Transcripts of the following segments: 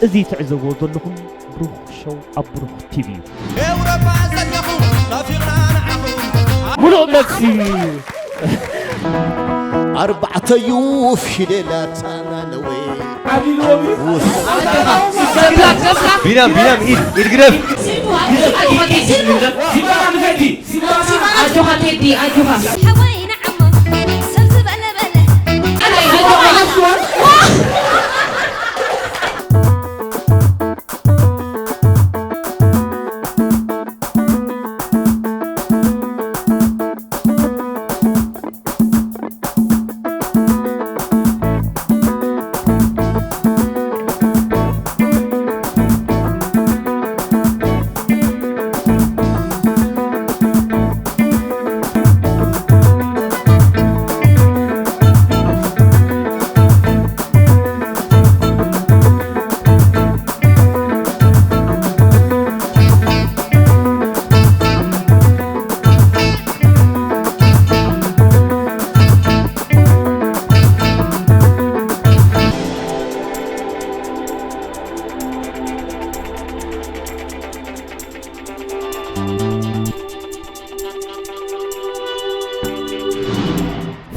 እዚ ትዕዘብዎ ዘለኹም ብሩኽ ሸው ኣብ ብሩኽ ቲቪ እዩ። ኤውሮጳ ዘለኹ ናፊቕና ንዓኹም። ሙሉእ መልሲ። ኣርባዕተዩ ፊደላት ኣናነወ። ዓቢልዎም እዩ። ውፍ። ቢንያም፣ ቢንያም፣ ኢድ፣ ኢድ ግደፍ። ኣጆኻ ቴዲ፣ ኣጆኻ። ሓወይ ንዓሞ ሰብ ዝበለ በለ።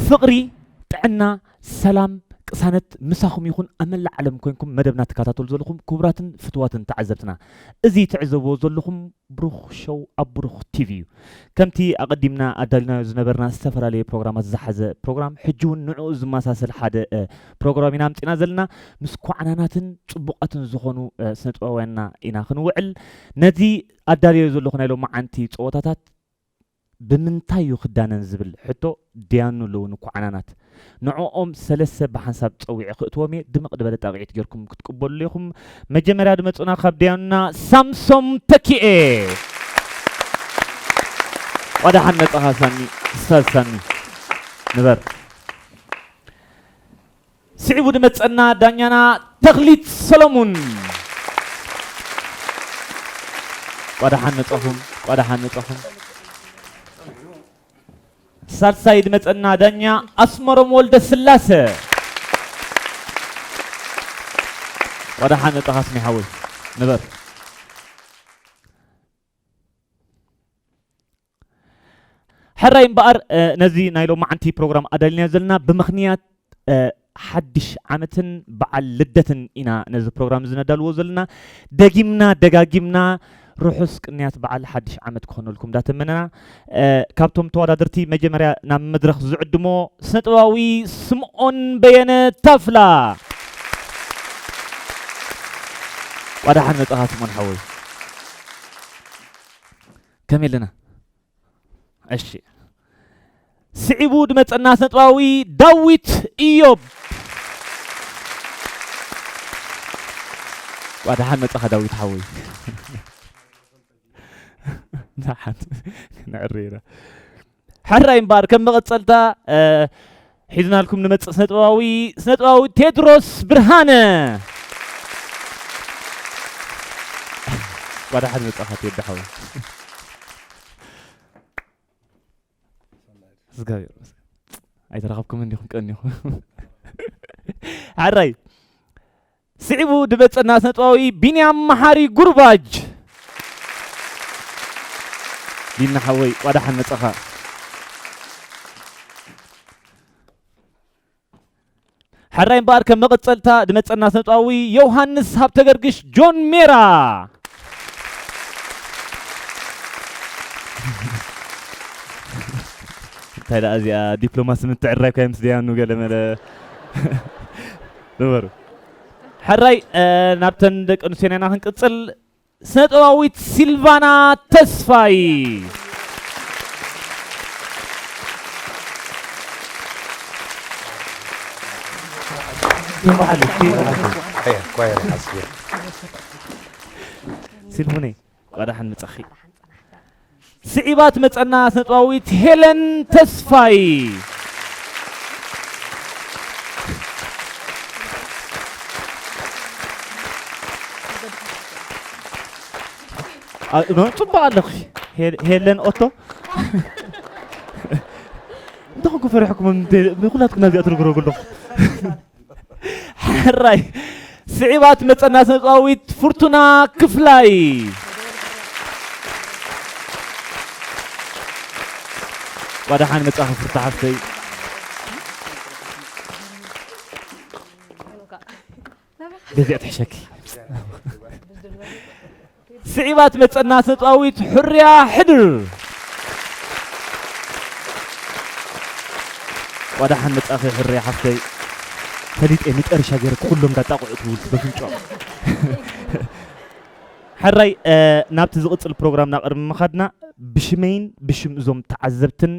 ፍቕሪ፣ ጥዕና፣ ሰላም፣ ቅሳነት ምሳኹም ይኹን። ኣብ መላእ ዓለም ኮይንኩም መደብና ትከታተሉ ዘለኹም ክቡራትን ፍቱዋትን ተዓዘብትና፣ እዚ ትዕዘብዎ ዘለኹም ብሩኽ ሸው ኣብ ብሩኽ ቲቪ እዩ። ከምቲ ኣቐዲምና ኣዳሊናዮ ዝነበርና ዝተፈላለየ ፕሮግራማት ዝሓዘ ፕሮግራም፣ ሕጂ እውን ንዕኡ ዝመሳሰል ሓደ፣ እ፣ ፕሮግራም ኢና ኣምጺና ዘለና። ምስ ኳዕናናትን ጽቡቓትን ዝኾኑ፣ እ፣ ስነጥበባውያንና ኢና ክንውዕል። ነዚ ኣዳልዮ ዘለኹ ናይ ሎማዓንቲ ጸወታታት ብምንታይ እዩ ክዳነን ዝብል ሕቶ ደያኑ ኣለዉ ንኳዕናናት። ንዕኦም ሰለስተ ብሓንሳብ ጸዊዐ ክእትዎም እየ። ድምቕ ዝበለ ጣቕዒት ጌርኩም ክትቅበሉሉ ኢኹም። መጀመርያ ዝመጹና ካብ ደያኑና ሳምሶም ተኪኤ። ቋዳሓን መጻኻ ሳሚ፣ ኡስታዝ ሳሚ። ንበር። ስዒቡ ዝመጸና ዳኛና ተኽሊት ሰሎሙን። ቋዳሓን መጻኹም፣ ቋዳሓን መጻኹም። ሳልሳይ ዝመጸና ዳኛ ኣስመሮም ወልደ ስላሰ። ቋዳሓን መጻኻ ስሚ ሓወይ። ንበር። ሕራይ እምበኣር፣ እ፣ ነዚ ናይ ሎማዓንቲ ፕሮግራም ኣዳሊናዮ ዘለና ብምኽንያት፣ እ፣ ሓድሽ ዓመትን በዓል ልደትን ኢና ነዚ ፕሮግራም እዚ ነዳልዎ ዘለና። ደጊምና ደጋጊምና ርሑስ ቅንያት በዓል ሓድሽ ዓመት ክኾነልኩም እንዳተመነና፣ እ፣ ካብቶም ተወዳደርቲ መጀመርያ ናብ መድረኽ ዝዕድሞ ስነጥበባዊ ስምኦን በየነ ታፍላ። ቋዳሓን መጻኻ ስምኦን ሓወይ። ከመይ ኣለና? እሺ። ስዒቡ ዝመጸና ስነጥበባዊ ዳዊት ኢዮብ። ቋዳሓን መጻኻ ዳዊት ሓወይ። ደሓን። ክንዕሪ ኢና። ሕራይ እምበኣር ከም መቐጸልታ፣ እ፣ ሒዝናልኩም ንመጽእ ስነጥበባዊ፣ ስነጥበባዊ ቴድሮስ ብርሃነ። ቋዳሓን መጻኻ ቴዲ ሓወይ። እግዚኣብሔር ይመስገን። ኣይተረኸብኩምን ዲኹም ቀኒኹም። ሕራይ። ስዒቡ ዝመጸና ስነጥበባዊ ቢንያም መሓሪ ጉርባጅ። ቢና ሓወይ፣ ቋዳሓን መጻኻ። ሕራይ እምበኣር ከም መቐጸልታ ዝመጸና ስነጥበባዊ ዮሃንስ ሃብተገርግሽ ጆን ሜራ። እንታይ ደኣ እዚኣ ዲፕሎማሲ ምትዕርራይ እኳ ምስ ደያኑ ገለ መለ። ንበሩ። ሕራይ፣ እ፣ ናብተን ደቂ ኣንስትዮና ኢና ክንቅጽል። ስነጥበባዊት ሲልቫና ተስፋይ። ይመሓሉ፣ ይመሓሉ። ኣየ፣ ኳየር ሓስየ። ሲልሙነይ፣ ቋዳሓን መጻኺ። ስዒባ ትመጸና ስነጥበባዊት ሄለን ተስፋይ። ኣ-፣ ኖ፣ ጽቡቕ ኣለኺ። ሄ-፣ ሄለን ኦቶ። እንታይ ኮንኩ ፈሪሕኩም? እንተ-፣ ንኹላትኩም ናብዚኣ ትርግረጉ ኣለኹ። ሕራይ፣ ስዒባት መጸና ስነ ጥበባዊት ፍርቱና ክፍላይ። ቋዳሓን መጻኺ ፍርታ ሓፍተይ። ገዚኣ ትሕሸኪ። ስዒባት መጸና ስነ ጥበባዊት ሕርያ ሕድር። ቋዳሓን መጻኺ ሕርያ ሓፍተይ። ፈሊጠ መጨረሻ ገይረ ኩሎም እንዳጣቕዑ ትብል በፍንጫ። ሕራይ፣ እ፣ ናብቲ ዝቕጽል ፕሮግራም ናቕርብ ምኻድና ብሽመይን ብሽም እዞም ተዓዘብትን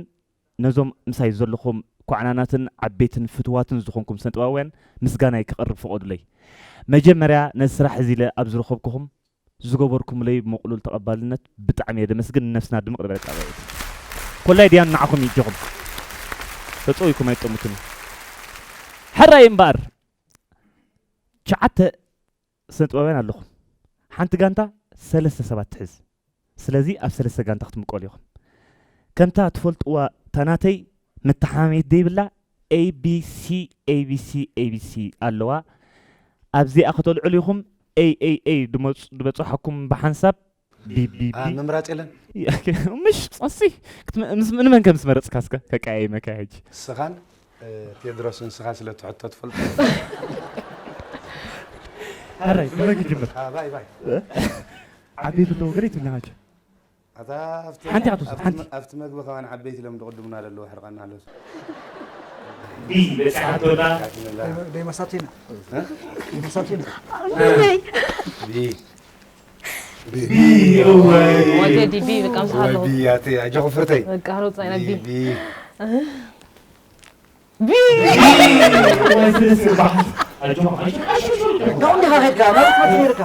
ነዞም ምሳይ ዘለኹም ኳዕናናትን ዓበይትን ፍትዋትን ዝኾንኩም ስነ ጥበባውያን ምስጋናይ ክቐርብ ፍቐዱለይ። መጀመርያ ነዚ ስራሕ እዚ ኢለ ኣብ ዝረኸብኩኹም ዝገበርኩምለይ ምቕሉል ተቐባልነት ብጣዕሚ እየ ደመስግን። ንነብስና ድምቕ ዝበለ ጻብዒት። ኮላይ ድያን ንዓኹም ይጆኹም። ተጸዊኩም ኣይጠሙትን። ሕራይ እምበኣር ትሽዓተ ስነ ጥበባውያን ኣለኹም። ሓንቲ ጋንታ ሰለስተ ሰባት ትሕዝ። ስለዚ ኣብ ሰለስተ ጋንታ ክትምቀሉ ኢኹም። ከምታ ትፈልጥዋ እታ ናተይ መተሓማመየት ደይብላ ኤ ቢ ሲ፣ ኤ ቢ ሲ፣ ኤ ቢ ሲ ኣለዋ። ኣብዚኣ ከተልዕሉ ኢኹም። ኤ ኤ ኤ ድመጽ-፣ ድበጽሓኩም ብሓንሳብ ቢ ቢ ቢ። ኣ፣ ምምራጽ የለን? ምሽ፣ ጸሲ፣ ክትመ-፣ ምስ፣ ንመን ከም ዝመረጽካ እስከ ከቀያይመካ ሕጂ። ንስኻን፣ እ፣ ቴድሮስን ንስኻ ስለ ትሕቶ ትፈልጦ። ኣራይ፣ ብመን ክጅምር? ኣ፣ ባይ፣ ባይ። እ? ዓበይቲ ኣለዉ ገለ ይትብልና ናቸው። ኣታ ኣብቲ፣ ሓንቲ እያ ትውሰድ፣ ኣብቲ ሓንቲ። መ-፣ ኣብቲ መግቢ ከማን ዓበይቲ ኢሎም ዝቕድሙና ዘለዉ ሕርቓና ኣለዉ። ቢ፣ በጺሓቶ ኣላ። ደይ-፣ ደይ መሳቲና። እ? ደይ መሳቲና። ቢ። ቢ፣ እወይ። ወጀዲ ቢ፣ በቃ፣ ምሳኻ ኣለኹ። ቢ፣ ኣቲ፣ ኣጆኹ ፍርተይ። በቃ፣ ሮጻ ኢና ቢ፣ ቢ። ቢ። ቢ። እወይ፣ ስለዚ በዓል። ኣጆኹ፣ ኣጆኹ፣ ኣጆኹ፣ ኣጆኹ። ደው እንዲኻ ኸድካ፣ ናብ ርሑቕ ኸድካ።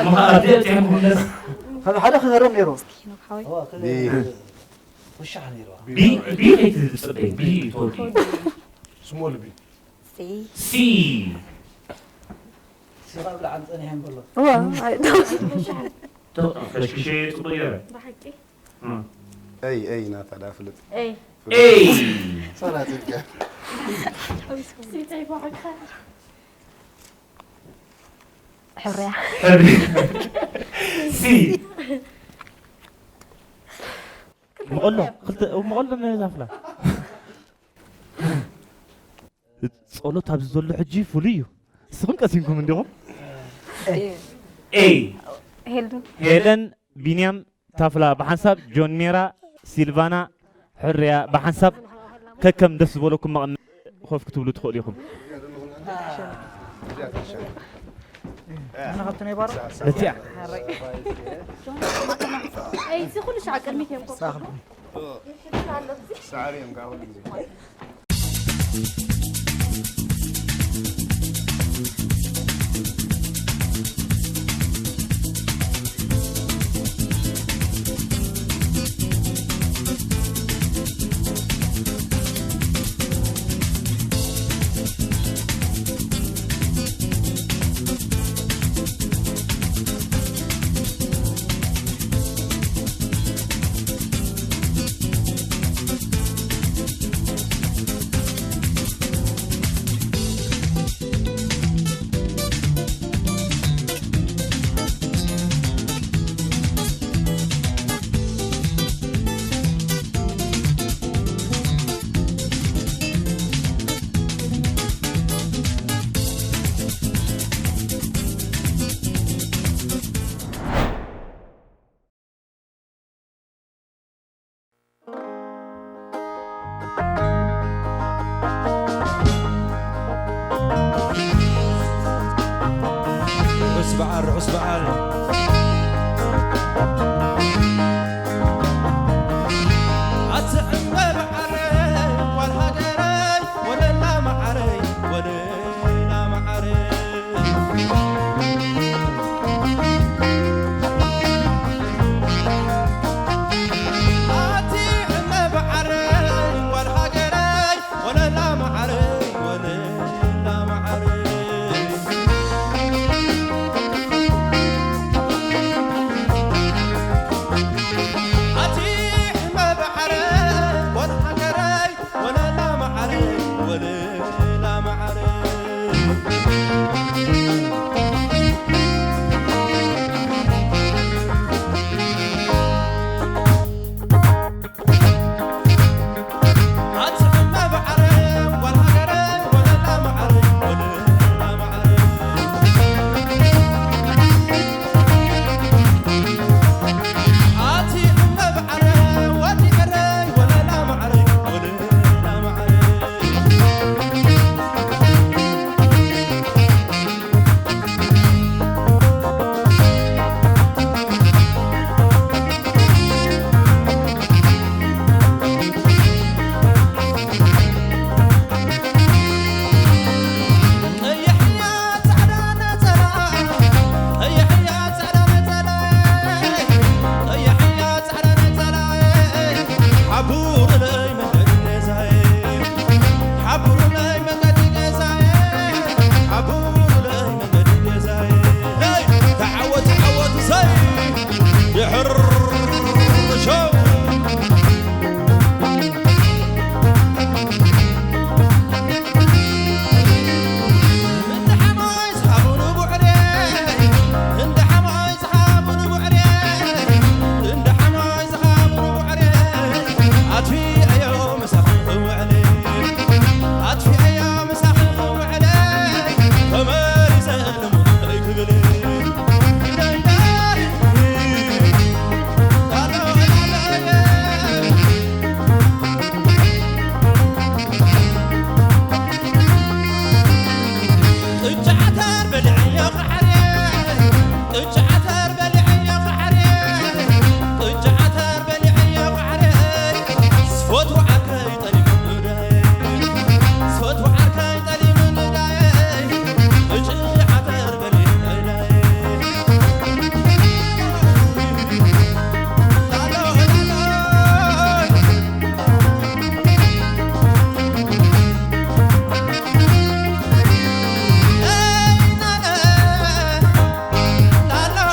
ምኻ፣ ኣብዚኣ ጥዕም ክምለስ። ካብ ሓደ ክህረም ነይሩ። ቢ። ውሻ ነይሩ። ቢ፣ ቢ ከይትጽበይ፣ ቢ ትወዲ። ስሞል ቢ። ሲ። ሲ። ሲኻ ብልዓን ጸኒሐን ከሎ። እዋ፣ ኣይ፣ ዶ-፣ ዶ-፣ ፈሽክሸ ጽቡቕ ገይረ። ብሓቂ? እ። ኤይ፣ ኤይ፣ ናታ ዳ ፍልጥ። ኤይ። ኤይ። ሰላት ይትካ። ሲተይ ብሓቂ። ሕርያ። ሕርያ። ሲ። መቐሎ፣ ክልተ፣ መቐሎ ነዛ ፍላ። ጸሎት ኣብዚ ዘሎ ሕጂ ፍሉይ እዩ። ንስኹም ቀሲንኩም እንዲኹም? ኤ። ሄልዱ። ሄለን፣ ቢንያም፣ ታፍላ ብሓንሳብ፣ ጆን ሜራ፣ ሲልቫና፣ ሕርያ ብሓንሳብ ከከም ደስ ዝበለኩም መቐመጢ ኮፍ ክትብሉ ትኽእሉ ኢኹም። ኣነ ካብቲ ናይ ባሮ? በቲኣ። ኣይ፣ እዚ ኩሉ ሻዕ ቅድሚት እዮም ኮፍ ሳኽቢ። ሳዕሪ እዮም ካብ ኩሉ ግዜ። ርሑስ በዓል፣ ርሑስ በዓል። ኣቲ ዕምበ በዓለይ፣ ጓል ሃገረይ፣ ወለላ መዓረይ፣ ወለላ መዓረይ። ኣቲ ዕመ ብዓረይ ጓል ሃገረይ ወለላ መዓረይ ወለላ መዓረይ። እጃ ዓተር በሊዐዮ ቃዕሬ፣ እጃ ዓተር በሊዐዮ ቃዕሬ፣ እጃ ዓተር በሊዐዮ ቃዕሬ። ዝፈትዎ ዓርከይ ጠሊሙ ንዳይ፣ ዝፈትዎ ዓርከይ ጠሊሙ ንዳይ። እጅ ዓተር በሊዐዮ ዳይ። ላሎ፣ ላሎ።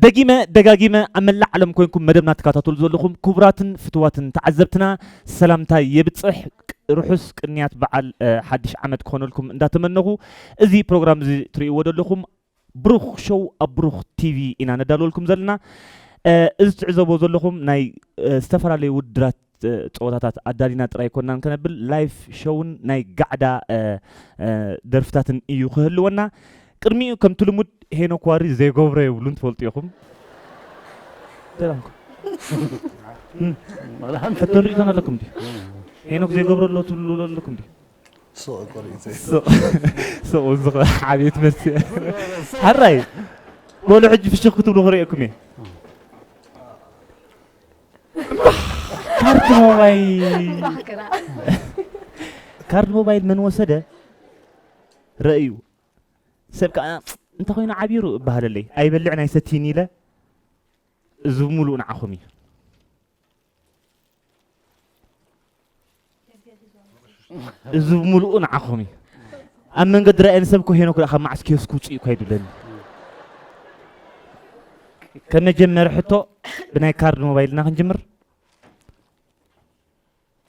ደጊመ ደጋጊመ ኣብ መላእ ዓለም ኮይንኩም መደብና ትከታተሉ ዘለኹም ክቡራትን ፍትዋትን ተዓዘብትና ሰላምታይ የብጽሕ። ቅ-፣ ርሑስ ቅንያት በዓል፣ እ፣ ሓድሽ ዓመት ክኾነልኩም እንዳተመነኹ፣ እዚ ፕሮግራም እዚ ትርእይዎ ዘለኹም ብሩኽ ሾው ኣብ ብሩኽ ቲቪ ኢና ነዳልወልኩም ዘለና። እ፣ እዚ ትዕዘቦ ዘለኹም ናይ፣ እ፣ ዝተፈላለዩ ውድድራት፣ እ፣ ጸወታታት ኣዳሊና ጥራይ ኮናን ከነብል፣ ላይፍ ሾውን ናይ ጋዕዳ፣ እ፣ እ፣ ደርፍታትን እዩ ክህልወና። ቅድሚኡ ከምቲ ልሙድ ሄኖክ ዋሪ ዘይገብሮ የብሉን፣ ትፈልጡ ኢኹም። ሰላምኩም። እም። ሕቶ ሪኢቶ ኣለኩም ድዩ? ሄኖክ ዘይገብሮ ኣሎ ትብሉ ኣለኩም ድዩ? ሱቕ እኮ ሪኢቶ። ሱቕ፣ ሱቕ፣ እዚ ኸ ዓብየት መልሲ። ሕራይ፣ በሉ ሕጂ ፍሽኽ ክትብሉ ክርእየኩም እየ። ካርድ ሞባይል። ካርድ ሞባይል መን ወሰደ? ረእዩ። ሰብ ከኣ እንተኾይኑ ዓቢሩ እበሃለለይ። ኣይበልዕን ኣይሰትይን ኢለ፣ እዚ ብምሉኡ ንዓኹም እዩ። እዚ ብምሉኡ ንዓኹም እዩ። ኣብ መንገዲ ረኣየኒ ሰብ እኮ ሄኖክ ደኣ ካብ መዓስ ኪዮስክ ውፅእ እኳ ኣይድብለኒ። ከም መጀመሪ ሕቶ ብናይ ካርድ ሞባይልና ክንጅምር።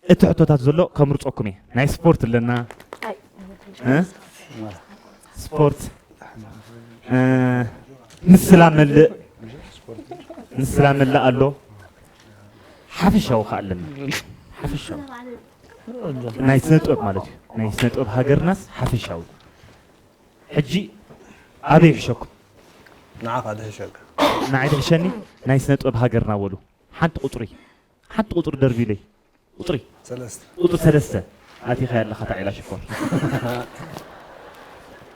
እቲ ሕቶታት ዘሎ ከምርፀኩም እየ። ናይ ስፖርት ኣለና። ኣይ። እ? ስፖርት። እ፣ ምስላ መልእ። ምስላ መልእ ኣሎ። ሓፈሻዊ ከኣ ኣለና። ሓፈሻዊ። ናይ ስነ ጥበብ ማለት እዩ። ናይ ስነ ጥበብ ሃገርናስ ሓፈሻዊ። ሕጂ ኣበይ ይሕሸኩም? ንዓኻ ድሕሸካ። ንዓይ ድሕሸኒ? ናይ ስነ ጥበብ ሃገርና በሉ። ሓንቲ ቁፅሪ። ሓንቲ ቁፅሪ ደርብዩለይ። ቁፅሪ። ሰለስተ። ቁፅሪ ሰለስተ። ኣቲኻ ያለኻ ታዒላ ሽኮር።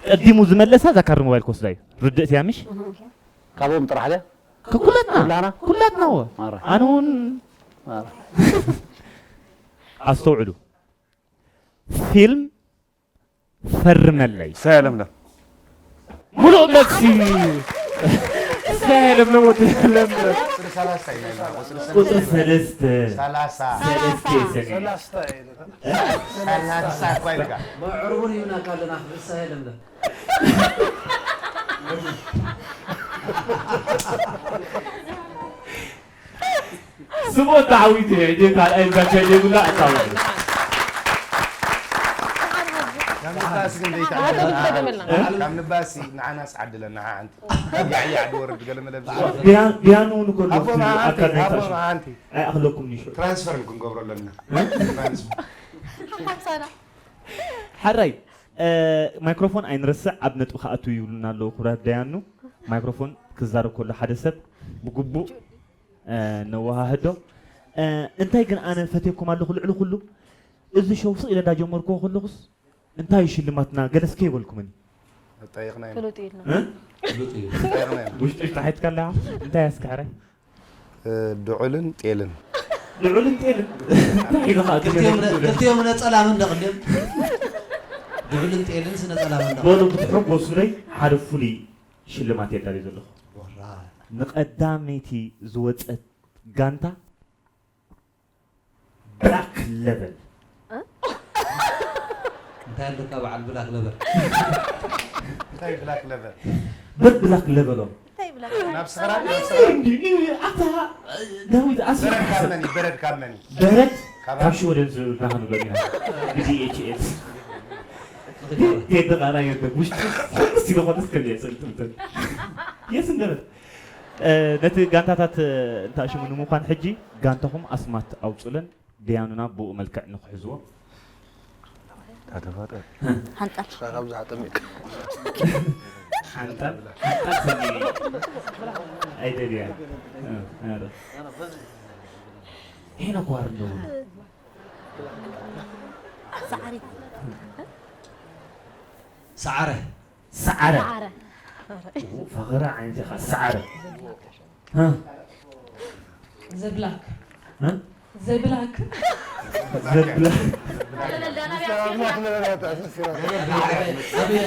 ቀዲሙ ዝመለሳ እዛ ካርድ ሞባይል ክወስዳ እዩ። ርድእት እያ ምሽ? ካብኦም ጥራሕ ድያ? ከኩላትና። ኩላና? ኩላትና እወ። ማራ። ኣነ እውን ማራ። ኣስተውዕሉ። ፊልም ፈርመለይ። ሰያ ለምለም። ሙሉእ መልሲ። ሰያ ለምለም ወዲ ለምለም። ቁፅሪ ሰላሳ ኢና ኢልና፣ ቁፅሪ ሰለስተ። ቁፅሪ ሰለስተ። ሰላሳ። ሰለስተ ሰሚዐ። ሰላሳ እኳ ኢልካ። መዕርቡን ሂብናካ ኣለና፣ ሰያ ለምለም። ስሞት ተዓዊቱ እዩ። ሕጂ ካልኣይ ዛቻ ዘይብላ ኣጻውዕ። ካብ ንባሲ ግን ዘይትዓድለና። ዓድለና። እ? ካብ ንባሲ ንዓናስ ዓድለና ሓንቲ። ያዕያዕ ድወርድ ገለ መለ ብዝበለ። ቢያ-፣ ቢያኖ እውን እኮ ኣሎ። ኣቦና ሓንቲ፣ ኣካል ናይ ኣቦና ፋሽን። ሓንቲ። ኣይኣኽለኩም ንሹ። ትራንስፈር ክንገብሮ ኣለና። እ? ትራንስፈር። ሓምሳና። ሓራይ፣ እ፣ ማይክሮፎን ኣይንረስዕ፣ ኣብ ነጥቢ ክኣቱ ይብሉና ኣለዉ ክቡራት ደያኑ። ማይክሮፎን ክዛረብ ከሎ ሓደ ሰብ ብግቡእ እ፣ ነወሃህዶ። እ፣ እንታይ ግን ኣነ ፈትየኩም ኣለኹ ልዕሊ ኩሉ፣ እዚ ሾው ስቕ ኢለ እንዳጀመርክዎ ከለኹስ፣ እንታይ እዩ ሽልማትና? ገለ እስከ ይበልኩምኒ። ኣጣይቕና ኢና። ፍሉጥ ኢልና። እ? ፍሉጥ እዩ። ኣጣይቕና ኢና። ውሽጢ ውሽጢ ሓይትካ ኣለኻ? እንታይ ኣስካሕረ? እ፣ ድዑልን ጤልን። ድዑልን ጤልን? እንታይ ኢልኻ? ክልቲኦም ነ-፣ ክልቲኦም ነጸላ መንደቕ እንድዮም። ድዑልን ጤልን ስነጸላ መንደቕ። በሉ ክትሕጎሱለይ ሓደ ፍሉይ ሽልማት የዳልዩ ዘለኹ። ወራ። ንቐዳመይቲ ዝወጸት ጋንታ ብላክ ለቨል። እ? እንታይ ኣለካ በዓል ብላክ ለቨል? እንታይ ብላክ ለቨል? በር ብላክ ለቨሎም። እንታይ ብላክ ለቨል? ናብ ስኽራን፣ ናብ ስኽራን። እንዲ፣ እንዲ፣ ኣታ ዳዊት ኣስመራ በረድ ካብ መን እዩ? በረድ ካብ መን እዩ? በረድ ካብ ካብ ሽወደን ዝብራኸ ንብሎ ኢና። ብ ዲ ኤች ኤል። ቴዲ ቃና የንተ ውሽጢ ስለ ዝኾነስ ከለ የሰልትምተን። የስ እንደበት። ነቲ ጋንታታት እንታሽሙ ንምዃን ሕጂ ጋንታኹም ኣስማት ኣውፁለን ደያኑና ብኡ መልክዕ ንክሕዝዎ። ሓንጣል ካብዛ ሓጠሚቅ ሓንጣል ሓንጣል ሰኒ ኣይደልያ ሄነ ኳር እንደው ሳዕሪ ሰዓረ ሰዓረ ፈኸራ ዓይነት ኢኻ ሰዓረ ዘብላክ እ? ዘብላክ ዘብላክ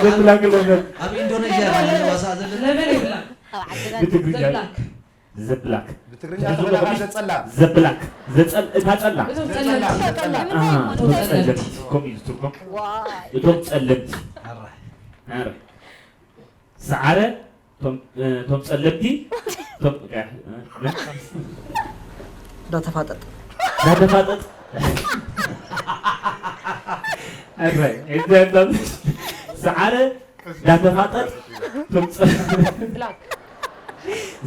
ዘብላክ ለበል ኣብ ኢንዶኔዥያ ዋሳ ዘለና ለበል የብላክ ብትግርኛ ዘብላክ ዘብላክ ብትግርኛ ተበላ ዘጸላ ዘብላክ ዘጸል እታ ጸላ እቶም ጸለምቲ ኣሃ፣ እቶም ጸለምቲ ከምኡ እዩ ዝትርጎም እቶም ጸለምቲ ኣረ ሰዓረ እቶም- እቶም ጸለምቲ እቶም እንዳተፋጠጥ ዳተፋጠጥ ኣረ ሰዓረ ዳተፋጠጥ እቶም ጸ-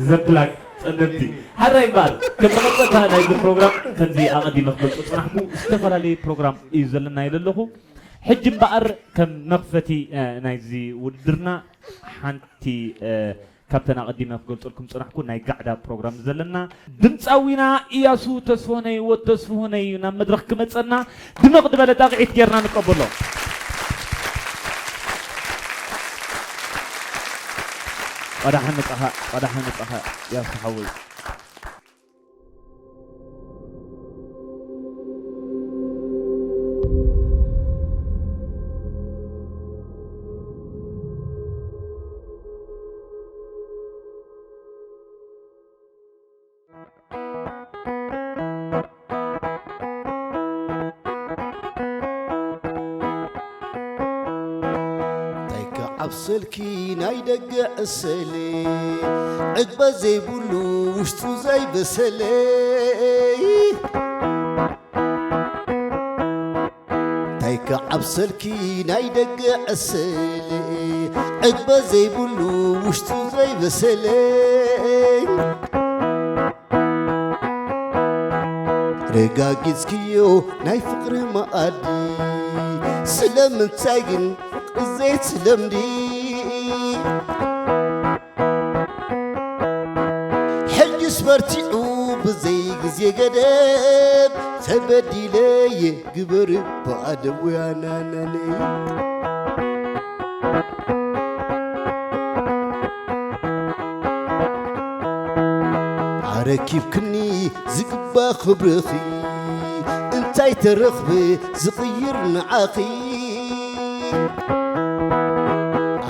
ዘብላክ ጸለምቲ ሓራይ እምበኣር ከም መቐጸልታ ናይዚ ፕሮግራም ከምዚ ኣቐዲመ ክገልጾ ጽናሕኩ ዝተፈላለየ ፕሮግራም እዩ ዘለና ኢለ ኣለኹ ሕጂ እምበኣር ከም መኽፈቲ ናይዚ ውድድርና ሓንቲ ካብተን ኣቐዲመ ክገልጸልኩም ጽናሕኩ ናይ ጋዕዳ ፕሮግራም ዘለና ድምፃዊና እያሱ ተስፎነይ ወድ ተስፍሆነይ እዩ ናብ መድረኽ ክመጸና ድምቕ ዝበለ ጣቕዒት ጌርና ንቀበሎ ቀዳሕ ንጻኻ ቀዳሕ ንጻኻ እያሱ ሓወይ እንታይ ክዓብሰልኪ ናይ ደገ ዕሰለ ዕግበ ዘይብሉ ውሽጡ ዘይበሰለ እንታይ ክዓብሰልኪ ናይ ደገ ዕስለ ዕግበ ዘይብሉ ውሽጡ ዘይበሰለ ረጋጊጽክዮ ናይ ፍቕሪ መኣዲ ስለምንታይ ግን ዘይትለምዲ ሕጅስ በርቲዑ ብዘይ ግዜ ገደብ ተበዲለየ ግበር ብኣደብ ወያናናነይ ኣረኪብክኒ ዝግባ ክብርኺ እንታይ ተረኽበ ዝቕይር ንዓኺ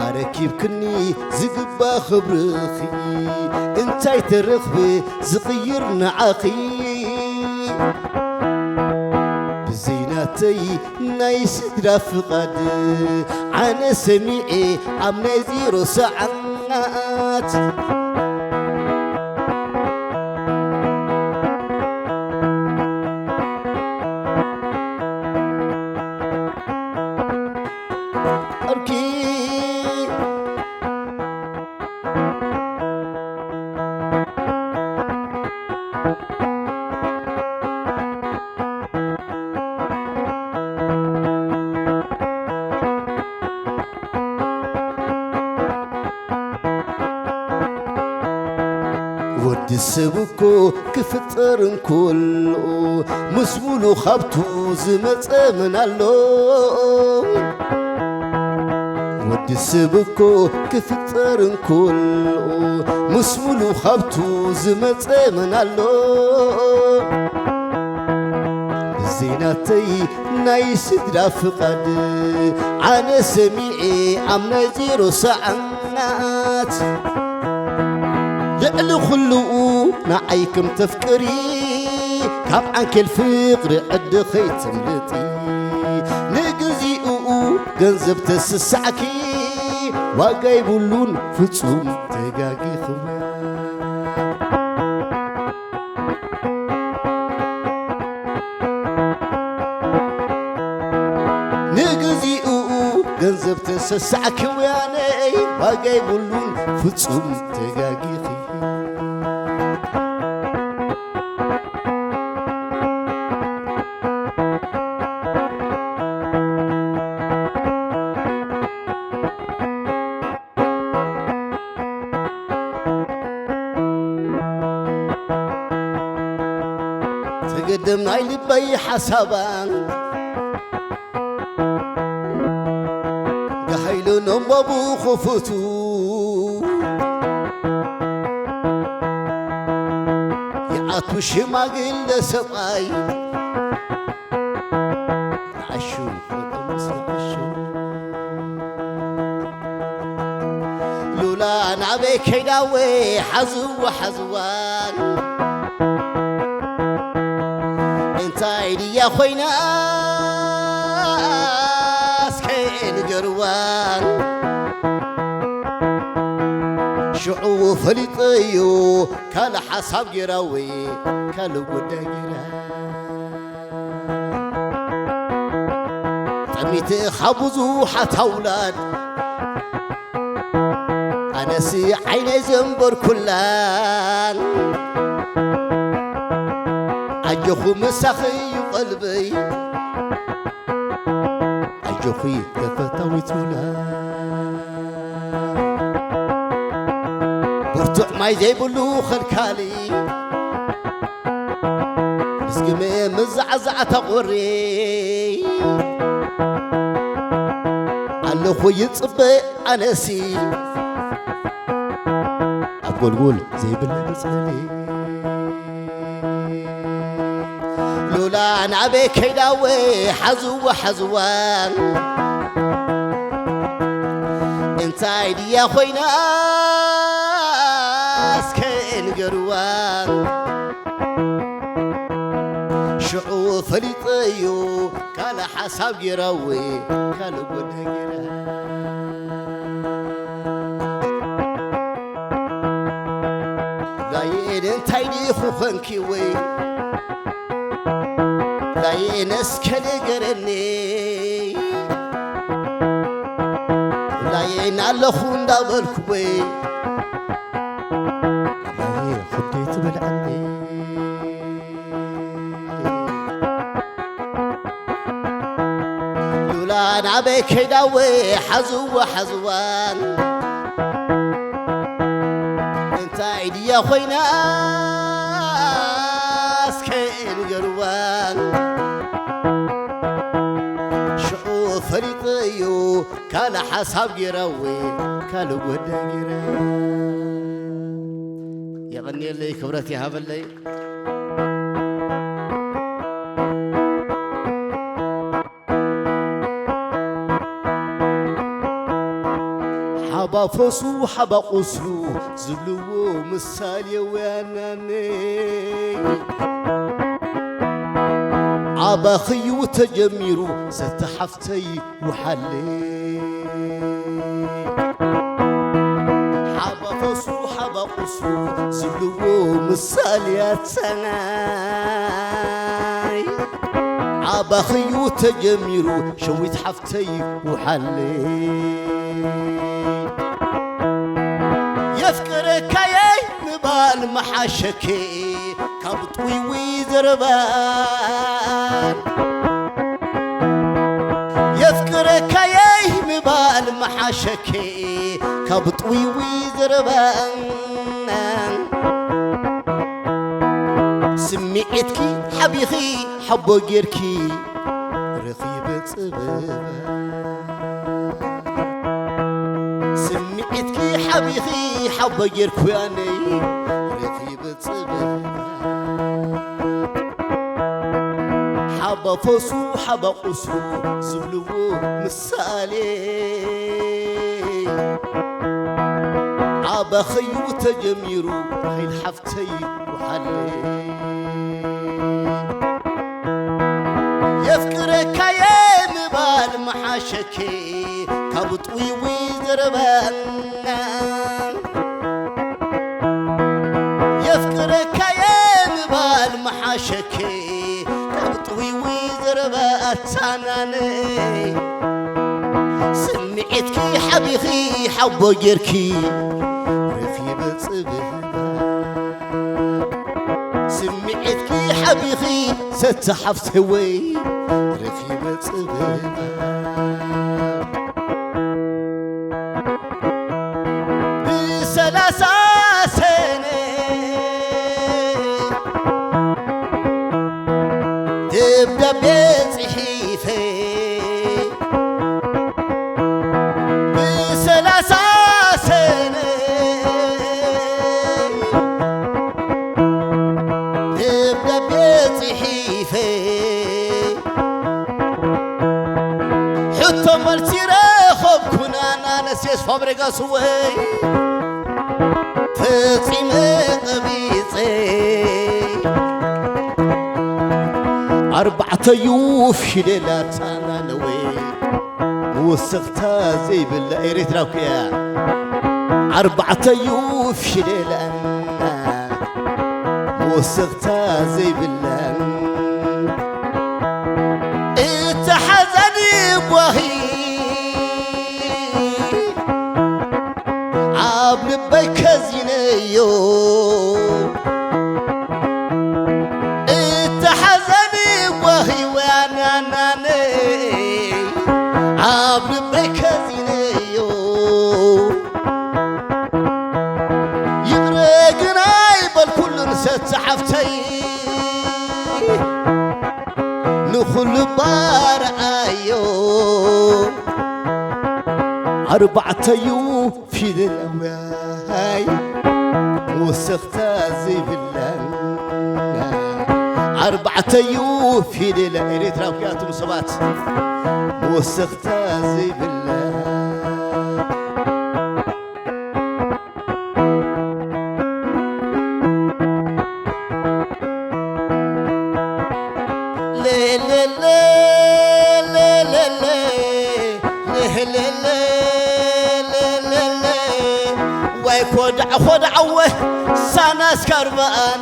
ኣረኪብክኒ ዝግባ ክብርኺ እንታይ ተረኽበ ዝቕይር ንዓኺ ብዘይናተይ ናይ ስድራ ፍቓድ ኣነ ሰሚዐ ኣብ ናይ ዜሮ ሰዓት ወዲ ሰብ እኮ ክፍጠር እንኮሎ ምስ ሙሉ ካብቱ ዝመፀ መን ኣሎ ወዲ ሰብ እኮ ክፍጠር እንኮሎ ምስ ሙሉ ካብቱ ዝመፀ መን ኣሎ ብዘይናተይ ናይ ስድራ ፍቓድ ኣነ ሰሚዐ ኣብ ናይ ዜሮ ሰዓት ልዕሊ ኩሉኡ ንዓይ ከም ተፍቅሪ ካብ ዓንኬል ፍቕሪ ዕዲ ኸይተምልጢ ንግዚኡ ገንዘብ ተስሳዕኪ ዋጋ ይብሉን ፍጹም ተጋጊኽዋ ንግዚኡ ገንዘብ ተሰሳዕኪ ውያነይ ዋጋ ይብሉን ፍጹም ተጋጊኺ ግድም ናይ ልበይ ሓሳባን ጋሃይሉ ነንበቡ ክፉቱ ይኣቱ ሽማግለ ሰብኣይ ንዓሹ ፈጠሙስ ንዓሹ ሉላ ናበይ ከይዳወ ሓዝዋ ሓዝዋን እንታይ ድያ ኮይና እስከ ንገርዋን ሽዑ ፈሊጠዮ ካልእ ሓሳብ ጌራ ወይ ካልእ ጉዳይ ጌራ ጠሚተ ካብ ብዙሓት ኣውላድ ኣነስ ዓይነይ ዘንበርኩላን ኣጆኹ ምሳኺ እዩ ቀልበይ ኣጆኺ ተፈታዊት ሉላ ብርቱዕ ማይ ዘይብሉ ኸልካሊ ምስ ግመ ምዛዕዛዕ ተቑሪ ኣለኹ ይጽበ ኣነሲ ኣብ ጎልጎል ዘይብለ መጽለሊ ሉላ ናበይ ከይዳወ ሓዝዋ ሓዝዋን እንታይ ድያ ኮይና እስከ ንገርዋን ሽዑ ፈሊጠዮ ካልእ ሓሳብ ጌራዊ ካልእ ጎዳ ጌራ ላየን እንታይ ዲኹ ኾንኪ ወይ ላየን እስከ ንገረኒ ላየን ኣለኹ እንዳበልኩ ወይ ላየ ኹደይ ትበልዐኒ ሉላ ናበይ ከይዳወ ሓዝዋ ሓዝዋን እንታይ ድያ ኮይና እስከ ንገርዋን ሽዑ ፈሊጠዮ ካልእ ሓሳብ ጌራዊ ካልእ ጎዳ ጌራ የቐንየለይ ክብረት ይሃበለይ ሓባፈሱ ሓባቑሱ ዝብልዎ ምሳሌ ወያናነይ ኣባኽዩ ተጀሚሩ ዘተሓፍተይ ውሓለይ ሓባፈሱ ሓባቑሱ ዝብልዎ ምሳሌያት ሰናይ ኣባኽዩ ተጀሚሩ ሸዊት ሓፍተይ ውሓለይ የፍቅረካየይ ምባል መሓሸኪ ካብ ጥውይውይ ዘረባን የፍቅረካየይ ምባል መሓሸኪ ካብ ጥውይውይ ዘረባን ስምዒትኪ ሓቢኺ ሓቦ ጌርኪ ረኺበ ጽበባ ስምዒትኪ ሓቢኺ ሓቦ ጌርኩ ያነይ ረኺበ ጽበባ ሓባ ፈሱ ሓባ ቁሱ ዝብልዎ ምሳሌ ኣባኸዩ ተጀሚሩ ራሄል ሓፍተይ ውሓለይ የፍቅረካየ ምባል መሓሸኪ ካብ ጥውይውይ ዘረባና የፍቅረካየ ምባል መሓሸኪ ካብ ጥውይውይ ዘረባ ኣታናነይ ስምዒትኪ ሓቢኺ ሓቦ ጌርኪ ረኺበ ጽብህና ስምዒትኪ ሓቢኺ ሰተ ሓፍተወይ ረኺበ ጽብህና ብሰላሳ ሰነ ደብዳቤ ጽሒፈ ብሰላሳ ሰነ ደብዳቤ ጽሒፈ ሕቶ መልሲ ረኸብኩና ናነሴስ ፋብሬጋስ ወይ ፈጺመ ቀቢጸ ኣርባዕተዩ ፊደላት ኣናነወ መወሰኽታ ዘይብላ ኤርትራኩያ ኣርባዕተዩ ፊደላና መወሰኽታ ዘይብላን እተሓዛኒ ጓሂ ኣብ ልበይ ከዚነዮ እተሓዛኒ ጓሂ ወያናናነ ኣብ ልበይ ከዚነዮ ይቕረ ግን ኣይበልኩሉን ሰተሓፍተይ ንኹሉ ባርኣዮ ኣርባዕተዩ ፊደል ኣውያይ ወሰኽታ ዘይብለን ኣርባዕተዩ ፊደል ኤርትራውያትም ሰባት ወሰኽታ ዘይብለን ዋይ ኮዳዕ ኮዳዕወ ሳናስ ካርባኣን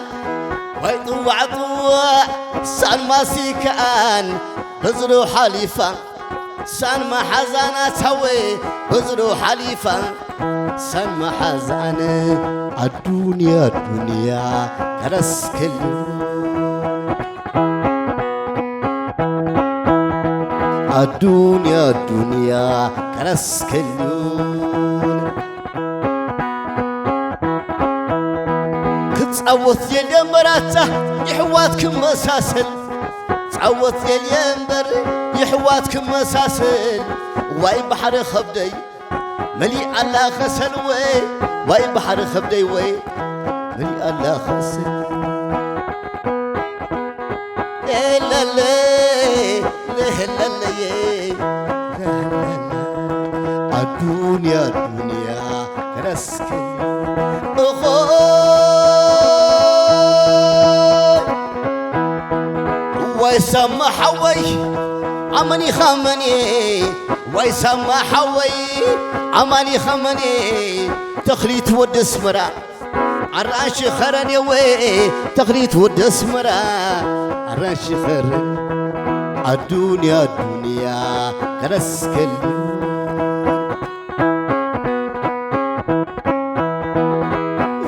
ዋይ ጥዋዕ ጥዋዕ ሳን ማሲካኣን በዝዶ ሓሊፋ ሳን መሓዛና ሳወ በዝዶ ሓሊፋ ሳን መሓዛነ ኣዱንያ ኣዱንያ ከረስክል ኣዱንያ ኣዱንያ ከረስክል ክጻወት የለ መራታ ይሕዋት ክመሳሰል ጻወት የልየ እምበር ይሕዋት ክመሳሰል ዋይ ባሕሪ ኸብደይ መሊእ ኣላ ኸሰል ወይ ዋይ ባሕሪ ኸብደይ ወይ መሊእ ኣላ ኸሰል ኤለለ ለህለለየ ኣዱንያ ኣዱንያ ረስከ እኾ ዋይ ሳማ ሓወይ ኣመኒኻ መኔ ዋይ ሳማ ሓወይ ኣማኒኻ መኔ ተኽሊት ወዲ ኣስመራ ኣራንሺ ኸረን የወ ተኽሊት ወዲ ኣስመራ ኣራንሺ ኸረን ኣዱንያ ኣዱንያ ከረስከል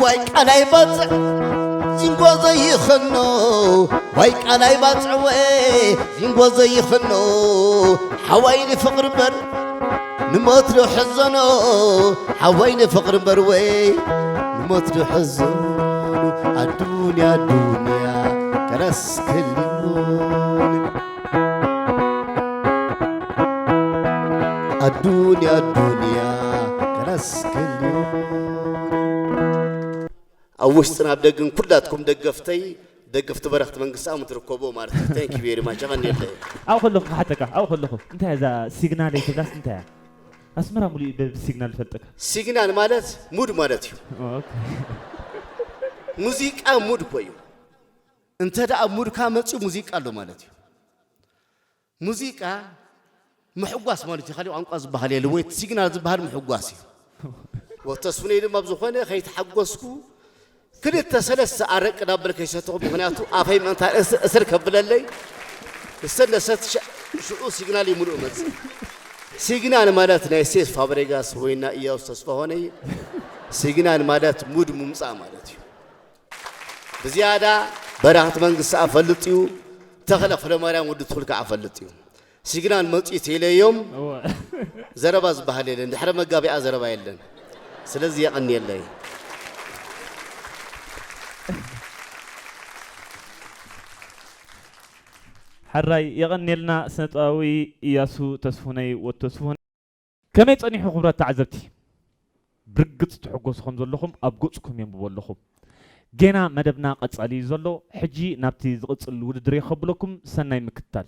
ዋይ ቃላይ ባጽዕ ዚንጎ ዘይኸኖ ዋይ ቃላይ ባጽዕወ ዚንጎ ዘይኸኖ ሓዋይ ንፍቕሪ እምበር ንሞት ዶ ሕዘኖ ሓዋይ ንፍቕሪ እምበር ወይ ንሞት ዶ ሕዘኖ ኣዱንያ ኣዱንያ ከረስከል ኣዱንያ ኣዱንያ ከረስክል ኣብ ውሽጥን ኣብ ደግን ኩላትኩም ደገፍተይ ደገፍቲ በረኽቲ መንግስቲ ኣሙ ትርከቦ ማለት እዩ። Thank you very much። ኸን የለ ኣብ ከለኹ ክሓተካ ኣብ ከለኹ እንታይ እዛ ሲግናል ትብላስ እንታይ እያ? ኣስመራ ሙሉ ብሲግናል ፈልጠካ። ሲግናል ማለት ሙድ ማለት እዩ። ሙዚቃ ሙድ እኮ እዩ። እንተ ደኣ ሙድካ መፅኡ ሙዚቃ ኣሎ ማለት እዩ። ሙዚቃ ምሕጓስ ማለት እዩ። ካልእ ቋንቋ ዝበሃል የለ ወይ ሲግናል ዝበሃል ምሕጓስ እዩ። ወተስፍነይ ድማ ብዝኾነ ከይተሓጎስኩ ክልተ ሰለስተ ኣረቂ ዳብል ከይሰተኹ ምኽንያቱ ኣፈይ ምእንታ እስር ከብለለይ እሰለሰት ሽዑ ሲግናል ይምልኡ መጽእ። ሲግናል ማለት ናይ ሴፍ ፋብሬጋስ ወይና እያውስ ተስፋ ሆነይ ሲግናል ማለት ሙድ ሙምጻእ ማለት እዩ። ብዝያዳ በራኽቲ መንግስቲ ኣፈልጥ እዩ። ተኽለ ክፍለማርያም ወዲ ትኹል ከዓ ኣፈልጥ እዩ። ሲግናል መፂኡ ተይለዮም እወ። ዘረባ ዝበሃል የለን። ድሕረ መጋቢኣ ዘረባ የለን። ስለዚ የቐንየለይ። ሕራይ የቐንየልና ስነጥበባዊ እያሱ ተስፉነይ ወድ ተስፉን። ከመይ ጸኒሑ ክቡራት ተዓዘብቲ? ብርግጽ ትሕጎሱ ከም ዘለኹም ኣብ ገጽኩም የንብቦ ኣለኹ። ጌና መደብና ቀጻሊ እዩ ዘሎ። ሕጂ ናብቲ ዝቕጽል ውድድር እየ ከብለኩም፣ ሰናይ ምክትታል።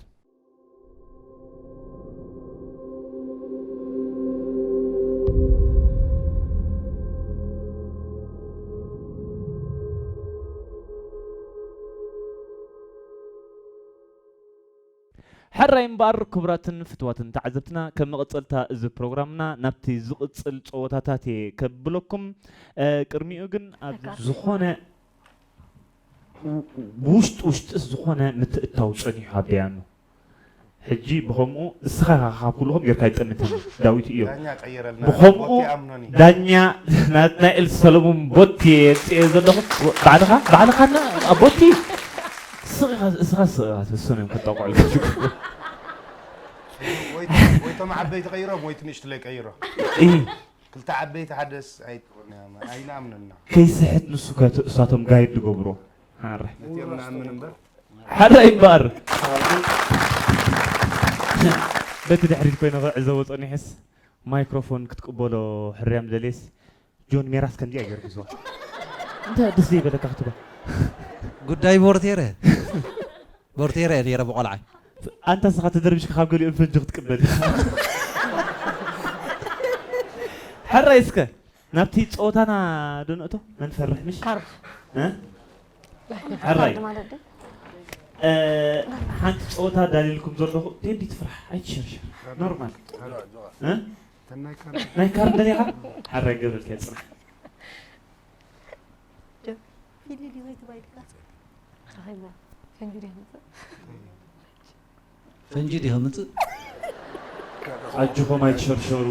ሕራይ እምበኣር ክቡራትን ፍትዋትን ተዓዘብትና፣ ከም መቐጸልታ እዚ ፕሮግራምና ናብቲ ዝቕጽል ጸወታታት እየ ከብለኩም። እ፣ ቅድሚኡ ግን ኣብ ኣጋር ዝኾነ ውሽጢ ውሽጢስ ዝኾነ ምትእታው ጸኒሑ ኣብ ደያኑ። ሕጂ ብኸምኡ እስኻ ኢኻ ካብ ኩልኹም ጌርካ ይጠምተኒ ዳዊት እዮም። ዳኛ ቀይረልና። ብኸምኡ ቦቲ ኣምኖኒ። ዳኛ ናትናኤል ሰለሙን ቦቲ የምጽኤ ዘለኹ። ባዕልኻ፣ ባዕልኻ እና ኣብ ቦቲ ስቕ ኢኻ፣ እስኻ ስቕ ኢኻ ትወስኖ እዮም ከጣቕዑልካ። ወይ፣ ወይ ቶም ዓበይቲ ቀይሮም ወይ ትንሽትለይ ቀይሮ። እይ። ክልተ ዓበይቲ ሓደስ ኣይትኾን እያ፣ ኣይንኣምንና። ከይስሕት ንሱ ከ እሳቶም ጋይድ ዝገብሮ። ሓራይ። ነቲኦም ንኣምን እምበር። ሓራይ እምበር። በቲ ድሕሪት ኮይነ ክዕዘቦ ጸኒሐስ ማይክሮፎን ክትቅበሎ ሕርያም ደልየስ ጆን ሜራስ ከምዚኣ ገይሩ ሒዝዋ። እንታይ ደስ ዘይበለካ ክትባ? ጉዳይ ቦርቴረ። ቦርቴረ እየ ነይረ ብቆልዓይ። ኣንታ ስኻ ተደርቢሽካ ካብ ገሊኦም ፈንጂ ክትቅበል። ሕራይ እስከ ናብቲ ጸወታና ዶ ንእቶ? መን ፈርሕ ምሽ? ካርድ። እ? ሕራይ። ካርድ ማለት ድዩ? እ፣ ሓንቲ ጸወታ ዳልየልኩም ዘለኹ። ቴዲ ትፍራሕ፣ ኣይትሸርሸር። ኖርማል። እ? ተናይ ካርድ። ናይ ካርድ ደሊኻ? ሕራይ ገብረልካ ጽናሕ። ፊሊ ዲሆይ ትባይ ድካ? ረኺብና። ፈንጂ ዲኻ ምጽእ? ፈንጂ ዲኻ ምጽእ? ኣጆኹም ኣይትሸርሸሩ።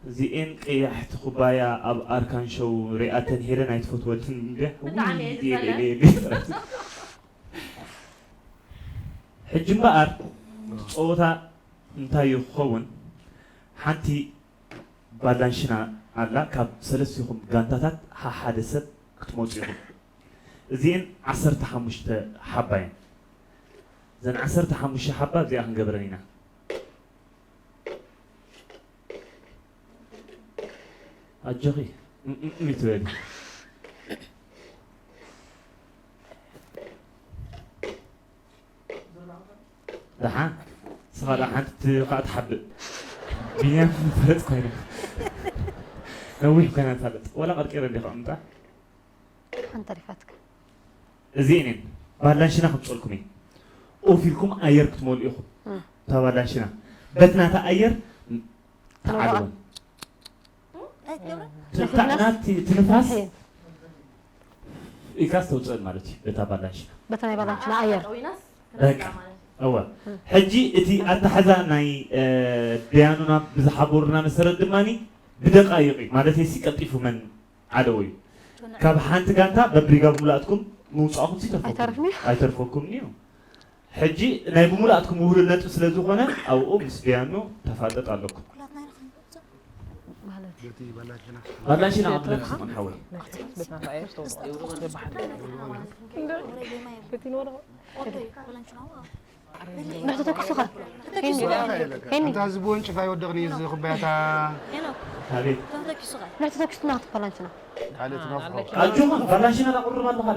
እዚኤን ቀያሕቲ ኩባያ ኣብ ኣርካን ሾው ሪኣተን ሄለን ኣይትፈትወንን እንድያ? ብጣዕሚ እየ ውይ፣ ዝጸልኣን። ሌ፣ ሌ፣ ሌ፣ ሌ። ሕጂ እምበኣር እቲ ጸወታ እንታይ እዩ ክኸውን? ሓንቲ ባላንሽና ኣላ፣ ካብ ሰለስቲኹም ጋንታታት ሓሓደ ሰብ ክትመጹ ኢኹም። እዚኤን ዓሰርተ ሓሙሽተ ሓባ እየን። እዘን ዓሰርተ ሓሙሽተ ሓባ እዚኣ ክንገብረን ኢና። ኣጆኺ፣ እም፣ እም፣ እም ይትበሊ። ደሓን፣ ንስኻ ደኣ ሓንቲ ት-፣ ኻኣ ትሓብእ። ቢንያም ፈለጥ ኮይኑ። ነዊሕ ኮይና ትፈልጥ። ወላ ቀርቂረ እንዲኻ እምጣ። ሓንቲ ተሪፋትካ። እዚኤን እየን ባላንሽና ከምጽልኩም እየ። ኦፍ ኢልኩም ኣየር ክትመልኡ ኢኹም። እም። እታ ባላንሽና። በቲ ናታ ኣየር ተመልኣ። ተዓልቦም። እንታይ ትገብራ? ት-፣ ታ-፣ ናብቲ፣ እቲ ንፋስ ሕየ። ኢልካ ዝተውፅእን ማለት እዩ፣ በታ ባላንሽና። በታ ናይ ባላንሽና ኣየር። በቃ። እወ። እም። ሕጂ እቲ ኣተሓዛ ናይ፣ እ፣ ደያኑና ብዝሓበሩና መሰረት ድማኒ ብደቃይቕ እዩ፣ ማለት ሲ ቀልጢፉ መን ዓደወ እዩ። ካብ ሓንቲ ጋንታ በብሪጋ ብምሉኣትኩም ምውፃእኹም ሲ ተርፈኩም። ኣይተርፍን እዩ። ኣይተርፈኩምን እዩ። ሕጂ ናይ ብምሉኣትኩም ውህሉል ነጥቢ ስለ ዝኾነ ኣብኡ ምስ ደያኑ ተፋጠጥ ኣለኩም። ማለት እዩ። ባላንሽና ቅድም ስኹን ሓወይ። ንሕቶ ተኩሱኻ። ሄኒ። እንታ እዚ ብወንጭፍ ኣይወድቕን እዩ እዚ ኩባያታ። ሄኖክ፣ ኣቤት። እቶም ተኪሱኻ። ንሕቶ ተኩስና ክትባላንሽና። ካልእ ትነፍሖ። ኣጆኻ፣ ባላንሽና ላቕርብ ኣለኻ።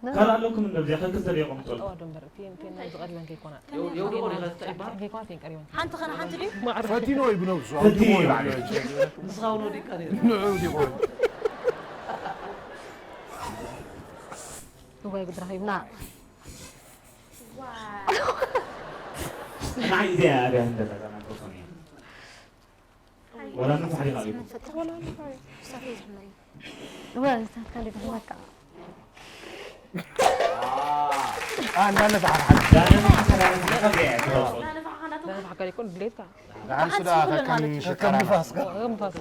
ካልእ ኣለኩም እንዶ፣ እዚኣ ከክልተ ደቂቕ ምጠሉ። ጠዋዶ እምበር፣ ፒኤን፣ ፒኤን ናይ ዝቐድመን ከይኮና። የው-፣ የውድቖ ዲኻ ተጠይባ? ከይኮና፣ ፒኤን ቀሪበን። ሓንቲ ኸነ ሓንቲ ድዩ? ፈቲኖ እዩ ብነብሱ፣ ፈቲኖ እዩ። ንዑ ዲኾን። እዋይ፣ ጉድ ረኺብና። ንዓይ እዚኣ እያ እንደዛ ማይክሮፎን እያ። ወላ ንፋሕ ዲኻ ኣቢኩም? እወ፣ ንሳትካ እንዴት ተፈካ? ኣ፣ እንዳነፋሕካ ሓንቲ። እንዳነፋሕካ ዲኻ እዚኣ እያ ትወስድ። ዳነ ፋሕካ ይኮን ድሌትካ? ንሓንሱ ደኣ ከከም ሽጣራ። ከም ንፋስ። ከም ንፋስ።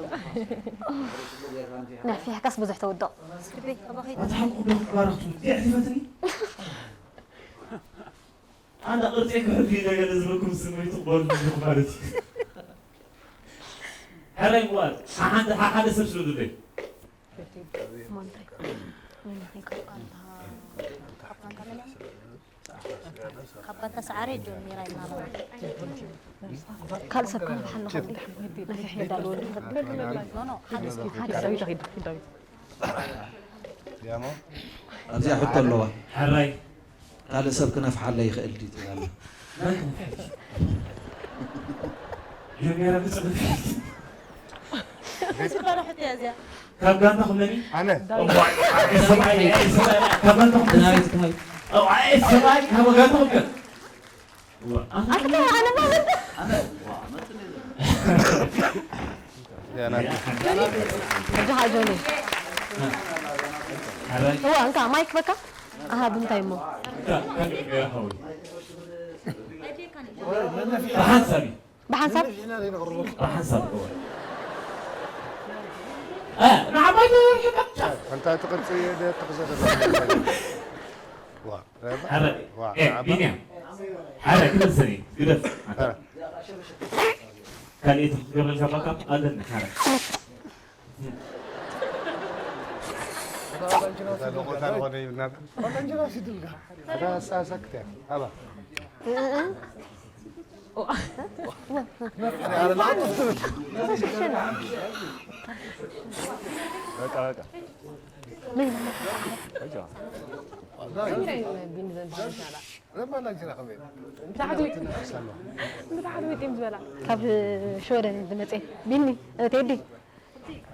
ነፊሕካስ ብዙሕ ተውድቕ። ኣታ ሓንኩ ዶ ክትባረኽቱ? እዚኣ ትፈትኒ? ኣነ ቅርጺ ክሕሉ ኢለ ገለ ዝበልኩም ስምዒት ክበሉ ኣለኹ ማለት እዩ። ሕራይ ምዋል፣ ሓሓንተ-፣ ሓሓደ ሰብ ስለ ዘለይ። ካብ ጋንታ ሰዓረ ጀሚራ ኢልና ኣለና። ካልእ ሰብ ከም ብሓንና ካብ ነፊሕ የዳልወሉ። ኖ፣ ኖ፣ ሓደ ሰብ፣ ሓደ ሰብ። ዳዊት፣ ዳዊት፣ ዳዊት። ያሞ ኣብዚኣ ሕቶ ኣለዋ። ሕራይ። ካልእ ሰብ ክነፍሓለይ ይኽእል ድዩ ትብል ኣላ። መን ክነፍሕ? ጀሚራ ብጽሑፍ። ብጽሑፍ ሕቶ እያ እዚኣ። ካብ ጋንታኹም መን እዩ? ኣነ። እዋይ፣ ኣይ ሰብኣይ፣ ኣይ ሰብኣይ፣ ካብ ጋንታኹም መን እዩ? ዳዊት፣ ዳዊት። እዋይ፣ ኣይ ሰብኣይ፣ ካብ ጋንታኹም ከ? እዋ፣ ኣነ። ኣነ፣ ኣነ ማለት። ኣነ፣ እዋ፣ መጥነ። ያና። ሕጂ ኸዓ ጆኒ። ሓራይ። እዋ፣ እንካ ማይክ በቃ። ኣሃ፣ ብምንታይ እሞ? እንካ፣ ከመይ ገይረ ሓወይ? ብሓንሳብ እዩ። ብሓንሳብ? ብሓንሳብ፣ እዋ። እ፣ ንዓባይ ተወርሒ ቀጥታ። ኣንታ እቲ ቅርጺ ደ-፣ ተኽዘ-፣ ዋ። ሓረ፣ ዋ፣ ኤ፣ ዓባ። ቢንያም። ሓረ፣ ክልተ ሰብ እዩ። ግደፍ። ኣረ። ካልእ እቲ ገብረ ዘባካ ኣለኒ፣ ሓረ። እታ ሎቆታ ዝኾነ እዩ፣ እናታ። እታ ሳክት እያ። ኣባ። በቃ፣ በቃ። ካብ ሽወደን ዝመፅኤ ቢኒ፣ ቴዲ፣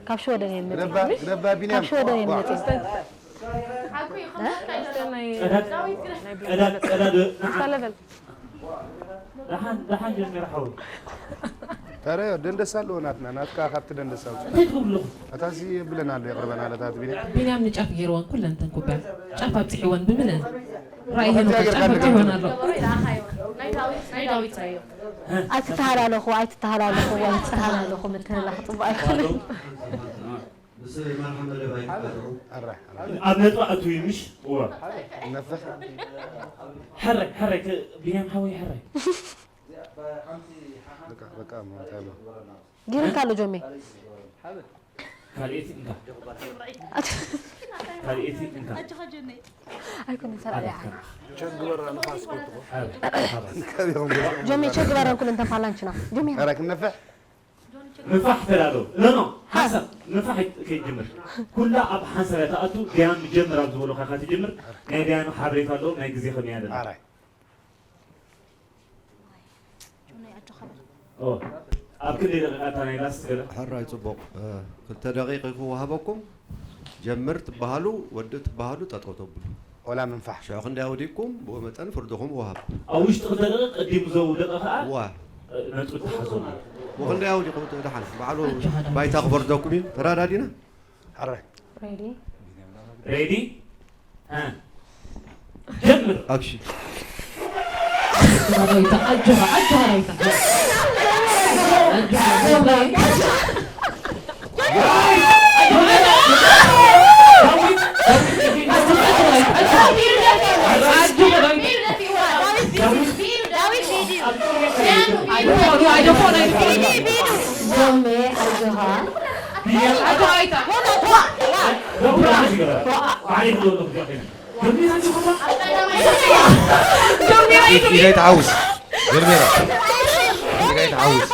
ካብ ሽወደን እየ ዝመፅእ። ግደባ፣ ግደባ ቢንያም። ካብ ሽወደን እየ ዝመፅእ። እ? ናይ ቀዳድ፣ ቀዳድ፣ ቀዳድ፣ ንሳ ለቨል። ደሓን፣ ደሓን ጀሚሩ ሓወይ። ተረዮ፣ ደንደሳ ኣለዎ ናትና፣ ናትካ ካብቲ ደንደሳ ውፅእ። እንታይ ትብሉ ኣለኹም? ኣታ እዚ የብለና ኣሎ፣ የቕርበና ኣሎ፣ ኣታ እቲ ቢንያም። ቢንያም ንጫፍ ገይርወን ኩለን እተን ኩባያ። ጫፍ ኣብፂሕወን ብምልእን። ራእይ ሄኖክ ጫፍ ኣብፂሕወን ኣሎ። ናይ ዳዊት፣ ናይ ዳዊት ራእዩ። ኣይትተሃላለኹ፣ ኣይትተሃላለኹ፣ ኣይትተሃላለኹ፣ ምትህላኽ ፅቡቅ ኣይኮነን። ብሰበይ መርሓ መደብ ኣይትቀጥዑ። ኣረ፣ ኣረ። ኣብ ነጥቢ ኣትዊ ምሽ? እዋ። ነፍሕ። ሕራይ፣ ሕራይ፣ ከ-፣ ቢንያም ሓወይ ሕራይ። በቃ፣ በቃ፣ እሞ እንታይ እሞ? ጊርካ ኣሎ ጆሜ። ካልኤቲ እንካ። ካልኤቲ እንካ። ኣይኮነን፣ ሰላም። ቸግበራ ንፋስ ከይትኾ። ሕራይ፣ ሕራይ። ጆሜ ቸግበራ ኩሉ እንተን ፋላንችና። ጆሜ። ኧረ ክንነፍሕ? ንፋሕ ተዳሎ። ኖ፣ ኖ፣ ሓንሳብ ንፋሕ ከይትጅምር። ኩላ ኣብ ሓንሳብ እያ ትኣቱ። ዲያኑ ጀምር ኣብ ዝበሉኻ ኢኻ ትጅምር። ናይ ዲያኑ ሓበሬታ ኣለዎ፣ ናይ ግዜ ከመይ ኣለና። ኣራይ። ኦ፣ ኣብ ክንደይ ደቂቃ እታ ናይ ላስት ገለ? ሕራይ ጽቡቕ። እ፣ ክልተ ደቂቕ ክወሃበኩም። ጀምር ትበሃሉ፣ ወዲ ትበሃሉ፣ ጠጠው ተብሉ። ኦላ ምንፋሕ። ሽዑ ክንደይ ኣውዲቅኩም፣ ብኡ መጠን ፍርድኹም ወሃብ። ኣብ ውሽጢ ክልተ ደቂቕ ቅዲም ዘውደቐ ኸኣ ዋ። ነጥቢ ተሓዘሉ። ወክንደይ ኣውዲቑ ደሓን፣ ባዕሉ ባይታ ክፈርደኩም እዩ። ተራዳዲና? ሕራይ። ሬዲ? ሬዲ? እ። ጀምር። ኣክሽን። ኣጆኻ፣ ኣጆኻ፣ ኣጆኻ፣ ኣጆኻ። ጆሜ፣ ኣጆኻ። ኢደይ ትሓውስ። ጀርሜራ። ኢደይ ትሓውስ።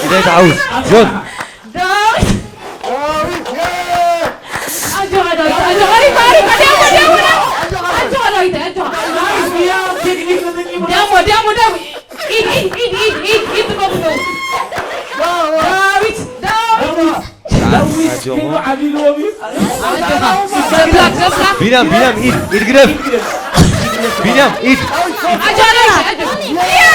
ኢደይ ትሓውስ። ጆን። ዳዊት! ዳዊት! የ! ኣጆኻ ዳዊት፣ ኣጆኻ ዳዊት፣ ኣጆኻ ዳዊት፣ ኣጆኻ ዳዊት፣ ኣጆኻ። ዳሞ፣ ዳሞ፣ ዳሞ። ኢድ፣ ኢድ፣ ኢድ ትገብሩ። ዳዊት፣ ዳዊት። ኣጆኻ። ቢንያም፣ ቢንያም፣ ኢድ፣ ኢድ ግደፍ። ቢንያም፣ ኢድ። ኣጆኻ ዳዊት፣ ኣጆኻ። ያ!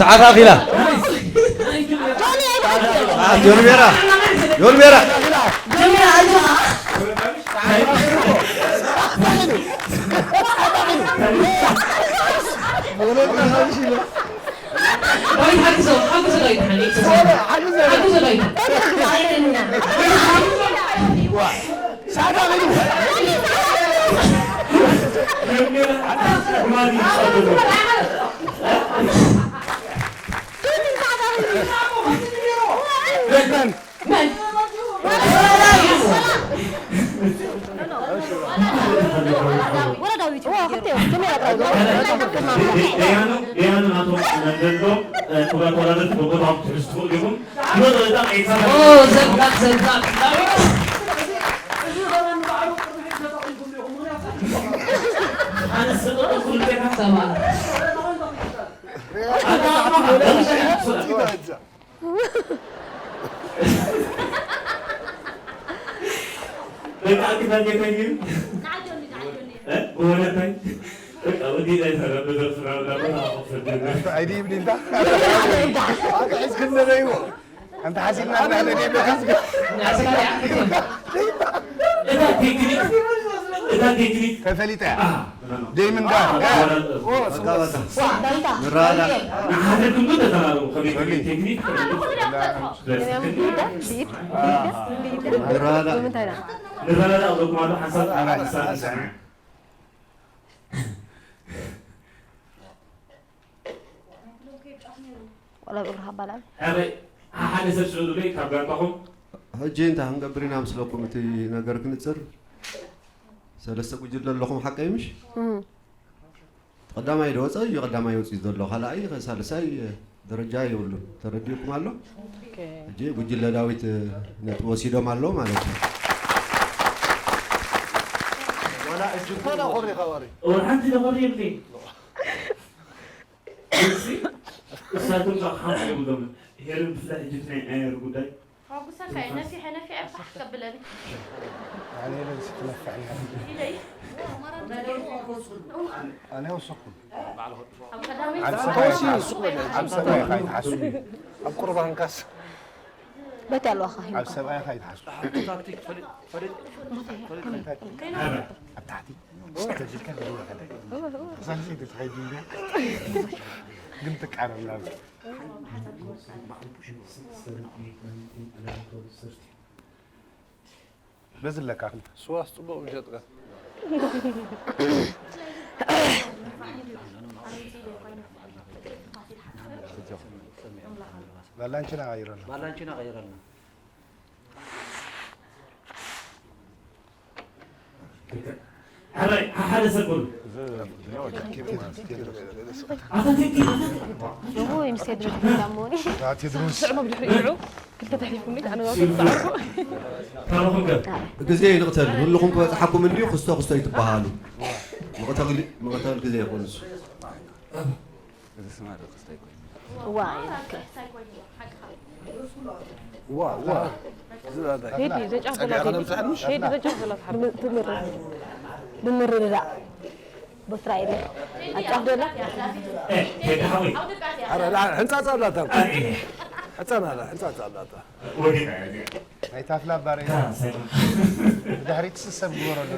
ዓፋፍ ኢላ። አ፣ ጆን ቤራ፣ ጆን ቤራ። ጆን ቤራ፣ ኣጆኻ። ዳዊት ሓግዞ፣ ሓግዞ ዳዊት፣ ሓግዞ። ሓግዞ ዳዊት። ደያኑ ደያኑ ናቶም መንደንዶ ክብራት ተወዳደርቲ በቦታኹም ክትሕዙ ትኽእሉ ኢኹም። ክብረት ወለዳ ኤልሳ ኦ፣ ዘብላዕ፣ ዘብላዕ። ኣነ ስቕ ኢልኩ ልቤና ሰማዕ። ኣታ ኣማ፣ ደቂ ኣኪታን ጌታን ግን እ? ብወለታይ በቃ ወዲ ላይ ተረበዘ ስራ ወዳ ቦታ ኣቆፈደነ። ኣይዲ ይብል እንታ። ኣታ እስክንደረይዎ። ኣንተ ሓሲብና ንሕነ ደይ በካስ። እታ ቴክኒክ፣ እታ ቴክኒክ ተፈሊጠ። ኣ፣ ደይ ምን ጋር? ዋ፣ ንራዳ። ንሓደኩም ግን ተዘራረቡ። ከመይ ከመይ ቴክኒክ ንራዳ። ንምንታይ ኢና? ንራዳ ኣለኩም ኣሎ ሓንሳብ ሓንሳብ ንሰምዕ። ወላ ብእግርኻ ኣባላል። ሕራይ፣ ሓደ ሰብ ስዑዱለይ ካብ ጋንታኹም። ሕጂ እንታይ ክንገብር ኢና ምስለኩም እቲ ነገር ክንጽር? ሰለስተ ጉጅለ ኣለኹም ሓቀይ ምሽ? እም። ቀዳማይ ዶ ወጸ እዩ ቀዳማይ ወጺኡ ዘሎ ካልኣይ ሳልሳይ ደረጃ የብሉን። ተረዲኡኩም ኣሎ? ኦኬ። ሕጂ ጉጅለ ዳዊት ነጥቢ ወሲዶም ኣለዉ ማለት እዩ። ዋላ እጅ እንኳን ኣኾሪ ኸባሪ። ወላ ሓንቲ ነኾሪ የብለይ። እሳቶም ዛቕ ሓንቲ እዮም ዶም። ሄርን ብፍላይ እጅ ናይ ኣየር ጉዳይ ሓጉሰካ እየ ነፊሐ ነፊዐ ባሕ ከብለኒ። ኣነ የለን ስትነፍዕ ነይረ። ኢለይ። ኣነ ወሰኩም። ኣብ ቀዳመይ ኣብ ሰብኣይ ዝነበረ ካሱ፣ ኣብ ሰብኣይ ካይትሓሱ። ኣብ ቁርባንካስ። በቲ ኣለዋኻ ሂብካ። ኣብ ሰብኣይ ካይትሓሱ። ኣብ ታሕቲ። ስተጅካ ግድዋ ከላይ። ሳልሰይቲ ትኸይድ እንዲያ። ግን ትቃረብ ናብ በዚ ኣለካ ክልተ። ስዋስ ጽቡቕ ምሸጥካ። ባላንቺና ቀይረልና። ባላንቺና ቀይረልና። ሕራይ ሓደ ሰብ በሉ። ኣታ ቴዲ ኣታ ቴዲ። እዎ ይምስከ ድረስ ዳሞኒ። ስዕሞ ብድሕሪ ይዑ ክልተ ተሕሊፉኒ ኣነ ዛቱ ጻዕርኩ። ካባኹም ከ? ግዜ ይንቕተል። ኩልኹም ክበጽሓኩም እንድዩ ክስቶ ክስቶ ይትበሃሉ። መቕተሊ መቕተል ግዜ ይኹን እሱ። ዋ ይልከ ዋ ዋ። ሄዲ ዘጫፍ ዘላ ቴዲ ሄዲ ዘጫፍ ዘላ ትሓርም። ብምርድዳእ ቦትራ የለ ኣብ ጫፍ ደላ ቴዲ ሓወይ። ሕንፃፃ ኣላታ ሕፃን ኣላ ሕንፃፃ ኣላታ። ናይ ታፍላ ባሬ ድሕሪት ስሰብ ግበረሉ።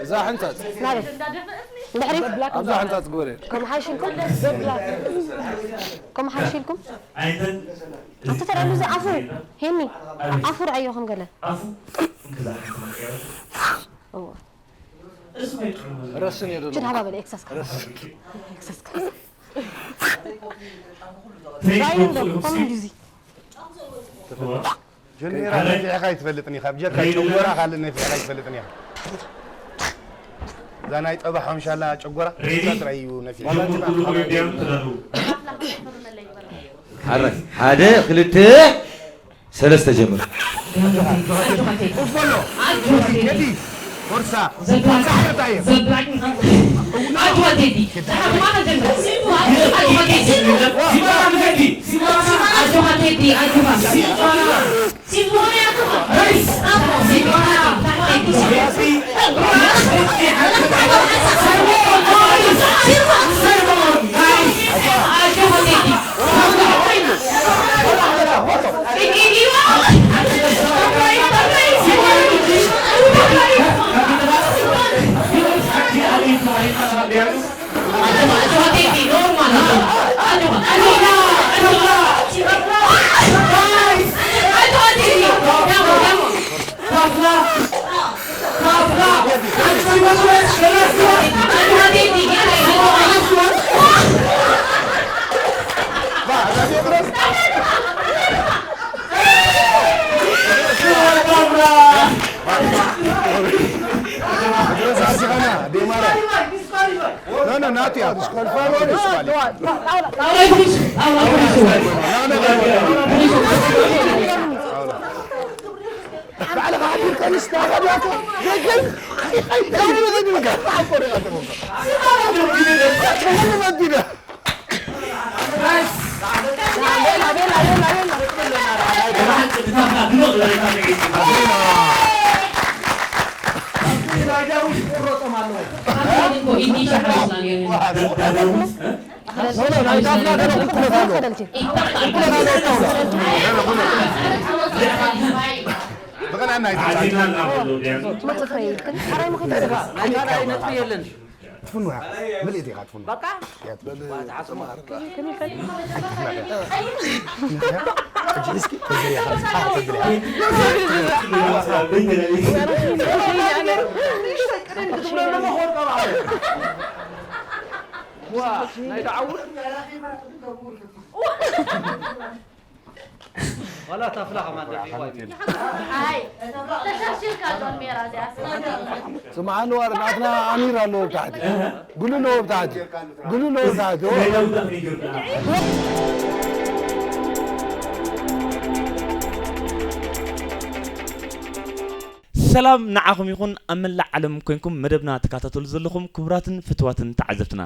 እዛ ሕንፃፅ ናበይ ድሕሪት ኣብዛ ሕንፃፅ ግበረ። ከም ሓሽልኩም ከም ሓሽልኩም ኣቶ ተረሉ ዝኣፉ ሄኒ ኣፉ ርኣዮ ከም ገለ ረስን የደሎ ችድ ሃባ በለ ኤክሳስካ ኤክሳስካ ራይን ዶ ኮም ዲዚ ጆንሜራ ነፊዕኻ ኣይትፈልጥን ኢኻ ብጀካ ጨጎራ ካልእ ነፊዕኻ ኣይትፈልጥን ኢኻ። እዛ ናይ ጸባ ሓምሻላ ጨጎራ ጥራይ እዩ ነፊዕ። ጀምር ኩሉ ኮይኑ ዲያኑ ተዳለዉ። ሓራይ ሓደ ክልተ ሰለስተ ጀምር። ኡፍ በሎ ቴዲ ፎርሳ። No, no, not yet. ትፍንዋ ምልእቲ ኢኻ ትፍንዋ። በቃ። ሕጂ እስኪ ተዘሪኻ ተብል። ዋ ናይ ተዓውት ዋላ ታፍላ ከማን ደቂዋ እዩ። ኣይ ተሻሽልካ ዶን ሜራ እዚኣ። ስምዓ ኣንዋር ናትና ኣሚር ኣለዎ ብታሕቲ። ጉሉ ኣለዎ ብታሕቲ። ጉሉ ኣለዎ ብታሕቲ። ሰላም ንዓኹም ይኹን ኣብ መላእ ዓለም ኮይንኩም መደብና ትከታተሉ ዘለኹም ክቡራትን ፍትዋትን ተዓዘብትና።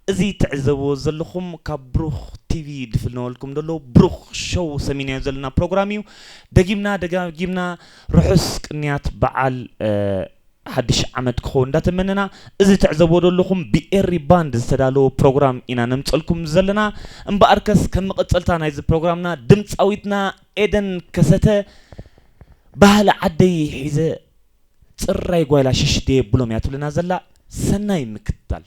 እዚ ትዕዘብዎ ዘለኹም ካብ ብሩኽ ቲቪ ድፍልነወልኩም ዘሎ ብሩኽ ሾው ሰሚናዮ ዘለና ፕሮግራም እዩ። ደጊምና ደጋጊምና ርሑስ ቅንያት በዓል ሓድሽ ዓመት ክኸውን እንዳተመነና፣ እዚ ትዕዘብዎ ዘለኹም ብኤሪ ባንድ ዝተዳለወ ፕሮግራም ኢና ነምፀልኩም ዘለና። እምበኣርከስ ከም መቐፀልታ ናይዚ ፕሮግራምና ድምፃዊትና ኤደን ከሰተ ባህሊ ዓደይ ሒዘ ፅራይ ጓይላ ሽሽት የብሎም እያ ትብለና ዘላ። ሰናይ ምክትታል።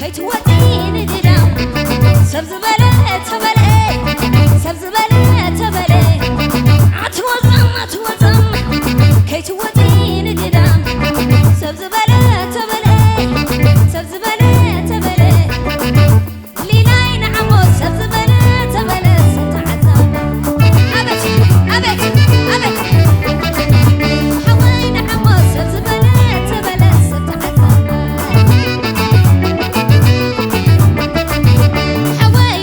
ከይትወፂ ንድዳ ሰብ ዝበለ ተበለ ሰብ ዝበለ ተበለ ኣትወፀም ኣትወፀም ከይትወፂ ንድዳ ሰብ ዝበለ ተበለ ሰብ ዝበለ ተበለ ሊላይ ንዓሞ ሰብ ዝበለ ተበለ ሰተዓዛባ ኣበት ኣበት ኣበት ሓወይ ንዓሞ ሰብ ዝበለ ተበለ ሰተዓዛባ ሓወይ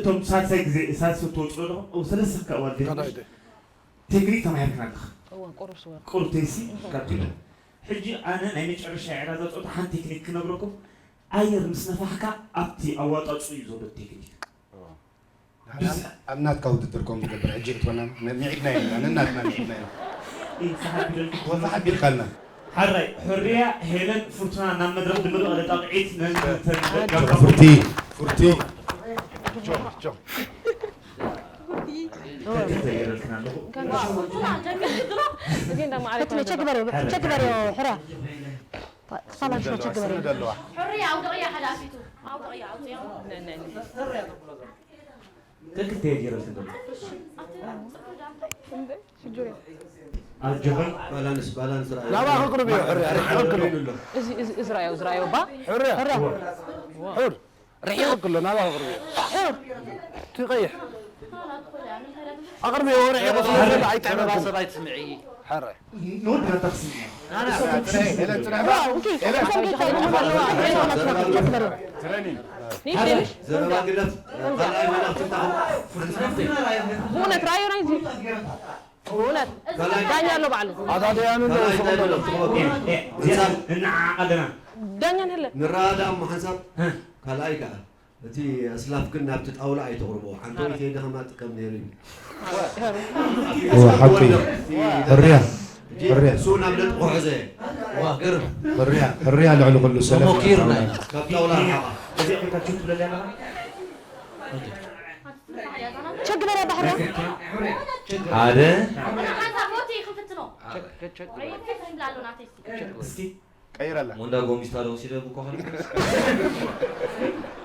እቶም ሳልሳይ ግዜ ሳልሳይ ትወፅኡ ኣለኹም። ኣብ ሰለስተ ካብ ኣዋልድ ካልኣይ ደ? ቴክኒክ ተማሂርክና ኣለኻ። እዋ፣ ቁሩብ ስወር። ቁሩብ ተይሲ ካብ ትብል። ሕጂ ኣነ ናይ መጨረሻ ዕላል ጸወታ ሓንቲ ቴክኒክ ክነግረኩም። ኣየር ምስ ነፋሕካ ኣብቲ ኣዋጣጹ እዩ ዘሎ ቴክኒክ። እዋ። ብስ- ኣብ ናትካ ውድድር ከም ዝገብር ሕጂ እትኮና ነ- ንዒድና ኢና፣ ነናትና ንዒድና ኢና። ኢንሳሓት ቢደልኩ ወዛ ሓቢርካልና። ሓራይ፣ ሕርያ፣ ሄለን፣ ፍርቱና ናብ መድረኽ ድምርቕ ለጣቕዒት ነንተን ፉርቲ፣ ፉርቲ። ጆ፣ ጆ። ተገይረልክና ኣለኹ። እዚ እንዳ ማዕረ ፈትነ ቸክ በሬ፣ ቸክ በሬ፣ ሕራ። ተፋላሽ ቸክ በሬ። ስንድ ኣለዋ። ሕርያ፣ ኣውደቕያ ሓደ ኣፊቱ። ኣውደቕያ፣ ኣውፅያ። ነ፣ ነ፣ ነ። ተክልተ ገይረልክን ዘሎ። ኣጆኹም። ባላንስ፣ ባላንስ ረኣዩ። ናባኺ ቅርብ እዩ፣ ሕርያ፣ ርሒቕ ኣሎ። እዚ፣ እዚ፣ እዚ ረኣዮ፣ እዚ ረኣዮ ባ? ሕርያ። ሕርያ። እዋ። ሕር። ርሒቕ ኣሎ፣ ናባኺ ቅርብ እዩ። ሕር። እቲ ቀይሕ። ኣቕርብዮ፣ ርሒቕ ስለ ዘሎ ኣይጥዕመልኩም። ሰብ ኣይትስምዒ። ሕራይ። ንወዲ ናታ ክስምዕ። ናና፣ ጥራይ፣ ኤለን፣ ጥራይ። ዋው፣ ኦኬ። ኤለን። እቶም ቤት ሰው ይመሃር ኣለዋ። ትሬኒንግ። ኒሽ፣ ኒሽ። ዘረባ ግደፍ። ካልኣይ መልእኽቲ እንታኹም? ብእውነት ራእዩ ናይ እዚ። ብእውነት። ካልኣይ። ዳኛ ኣሎ ባዕሉ። ኣታ ደያኑ እንዶ ካልኣይ እንታይ ይስምዑ? መልእኽቲ ክህበኩም? እ፣ እ፣ ንሳ- ንዓዓቕ ኣለና። ዳኛ ንህለ። ንረኣዳ እሞ ሓንሳብ። እ። ካልኣይ ከኣ። እቲ ኣስላፍ ግን ናብቲ ጣውላ ኣይተቕርቦ። ሓንቲ ሓረ። ወይተይ ደኸማ ጥቀም ነይሩ እዩ። እዋ፣ ሓቂ። ሕርያ፣ ሕርያ። እሱ ናብ ለጥቆ ሕዘ። እዋ፣ ግርም። ሕርያ፣ ሕርያ ልዕሊ ኩሉ ሰለፍ ተሞኪርና ኢና። ኢና። ካብ ጣውላ ርሓቓ። እዚኣ ኮይንካ ቹት ትብለኒ ኣለኻ? ቸክ በላ ባሕራ። ሓደ። ሓንሳብ ሞቲ ክንፍትኖ። ቸክ፣ ቸክ፣ ቸክ። እስኪ። ቀይረላ። ሞንዳ ጎሚስታ ዶ ወሲደ ብኮ ኸለ?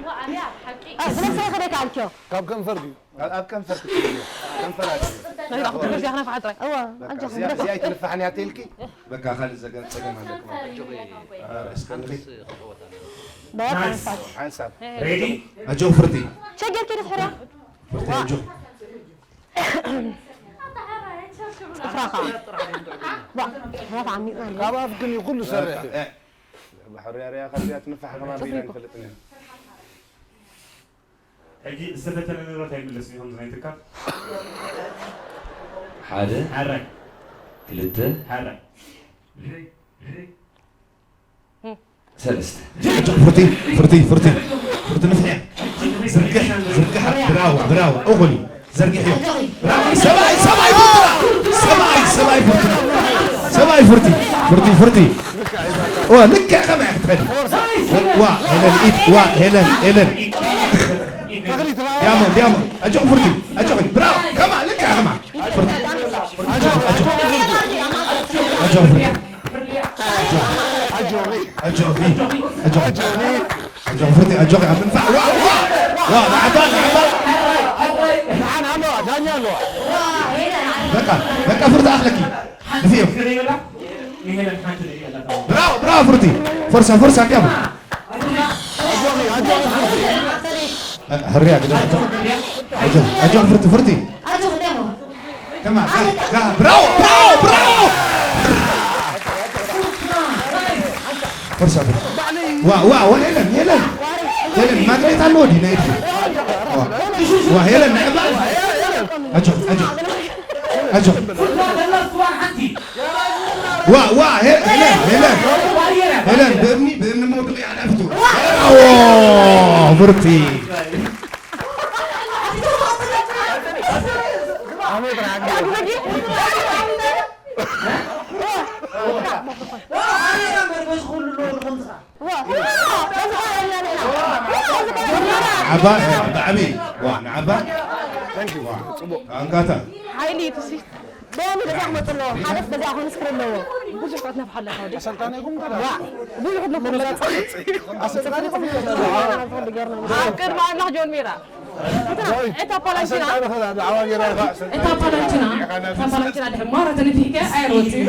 ዋ፣ ኣብያ፣ ሓቂ። እ፣ ስለዚ ከደካ ኣልክዮ። ካብ ከንፈር ድዩ? ኣብ፣ ኣብ ከንፈር ክትብል ድዩ? ከንፈር ኣልክዮ። ናይ ራእኹ ትምህርቲ ያኽና ፈሓት ጥራይ። እዋ፣ በቃ፣ ኣጆኺ። እዚኣ፣ እዚኣ ኣይትንፋሕን እያ ተልኪ? በቃ፣ ካልእ ዘገ-፣ ጸገም ኣለኩም። እ፣ እስከ ንኺድ። በቃ፣ ናይስ። ሓንሳብ። ሓንሳብ። ሬዲ? ኣጆ ፍርቲ። ሸገር ከይደ ትሕራ? ፍርቲ፣ ኣጆ። ጽፍራኻ። ዋ፣ ዋ፣ ዓሚቕ ኣሎ። ካብ ኣፍ ግን እዩ ኩሉ ሰርሕ። እ፣ እ። ብሕርያ ርያ ካብ እዚኣ ትንፋሕ ከማን ቢላ ጽፍሪኩ። ንፈልጥ ኢና። ሕጂ ዝተፈተነ ንብረት ኣይምለስን እዩ፣ ከምዚ ናይ ትካል። ሓደ። ሓራይ። ክልተ። ሓራይ። ሰለስተ። ፍርቲ፣ ፍርቲ፣ ፍርቲ። ፍርቲ ንፍሕያ። ዝርግሕ፣ ዝርግሕ። ብራዋ፣ ብራዋ። እኹል። ዘርጊሕዮ። ብራዋ። ሰብኣይ፣ ሰብኣይ፣ ፍርትና። ሰብኣይ፣ ሰብኣይ፣ ፍርትና። ሰብኣይ፣ ፍርቲ። ፍርቲ፣ ፍርቲ። ዋ፣ ልክዕ ከመይ ክትኸዲ። ዋ፣ ሄለን፣ ኢድ፣ ዋ፣ ሄለን፣ ሄለን። ዲያሞንድ፣ ዲያሞንድ። ኣጆኹም ፍርቲ። ኣጆኹም። ብራዋ። ከማ፣ ልክዕ ከማ። ፍርቲ። ኣጆኹም፣ ኣጆኹም። ኣጆኹም ፍርቲ። ኣጆኺ፣ ኣጆኺ፣ ኣጆኺ ፍርቲ፣ ኣጆኺ ኣብ ምንፋዕ። ዋ፣ ዋ፣ ዋ፣ ንዓባ፣ ንዓባ። ደሓን ኣለዋ፣ ዳኛ ኣለዋ። በቃ፣ በቃ ፍርቲ ኣኽለኪ። ንፍዮ። ብራቮ፣ ብራቮ ፍርቲ። ፎርሳ፣ ፎርሳ፣ እንዲያሞ። ኣጆኺ፣ ኣጆኺ ፍርቲ። ሕርያ ግደ። ኣጆ፣ ኣጆ ፍርቲ፣ ፍርቲ። ኣጆኺ፣ እንዲያሞ። ከማን፣ ጋ፣ ጋ፣ ብራቮ፣ ብራቮ፣ ብራቮ! ፎርሳ፣ ፎርሳ። ዋ፣ ዋ፣ ዋ፣ ሄለን፣ ሄለን። ሄለን፣ ማግኔት ኣለዎ ድዩ ናይ ኢድኪ? ዋ፣ ዋ፣ ሄለን፣ ንዕባ። ኣጆ፣ ኣጆ። ኣጆ። ዋ፣ ዋ፣ ሄ-፣ ሄለን፣ ሄለን። ሄለን፣ ብእምኒ፣ ብእምኒ መውደቂ ኣናፍቱ። ብራቮ! ብርቲ። ዓባ፣ ብጣዕሚ። ዋ፣ ንዓባ። ኣንጋታ። ሓይሊ ትሲ-፣ ደያኑ በዚኣ ክመጽእ ኣለዎ። ሓደስ በዚኣ ክምስክር ኣለዎ። ብዙሕ ከትነፍሓ ኣለካ ወዲ። ኣሰልጣኒ ኢኹም ተራ። ዋ፣ ብዙሕ ኣለኩም። ኣሰልጣኒ ኢኹም ተራ። ኣብ ቅድሚ ኣምላኽ ጆን ሜራ። እታ ፓላንቲና። ኣሰልጣኒ ኸዛ፣ ብዓባ ጌራ ኢኻ ኣሰልጣኒ። እታ ፓላንቲና፣ እታ ፓላንቲና ድሕር ማራ ተነፊሕካ ኣይሮጥ እዩ።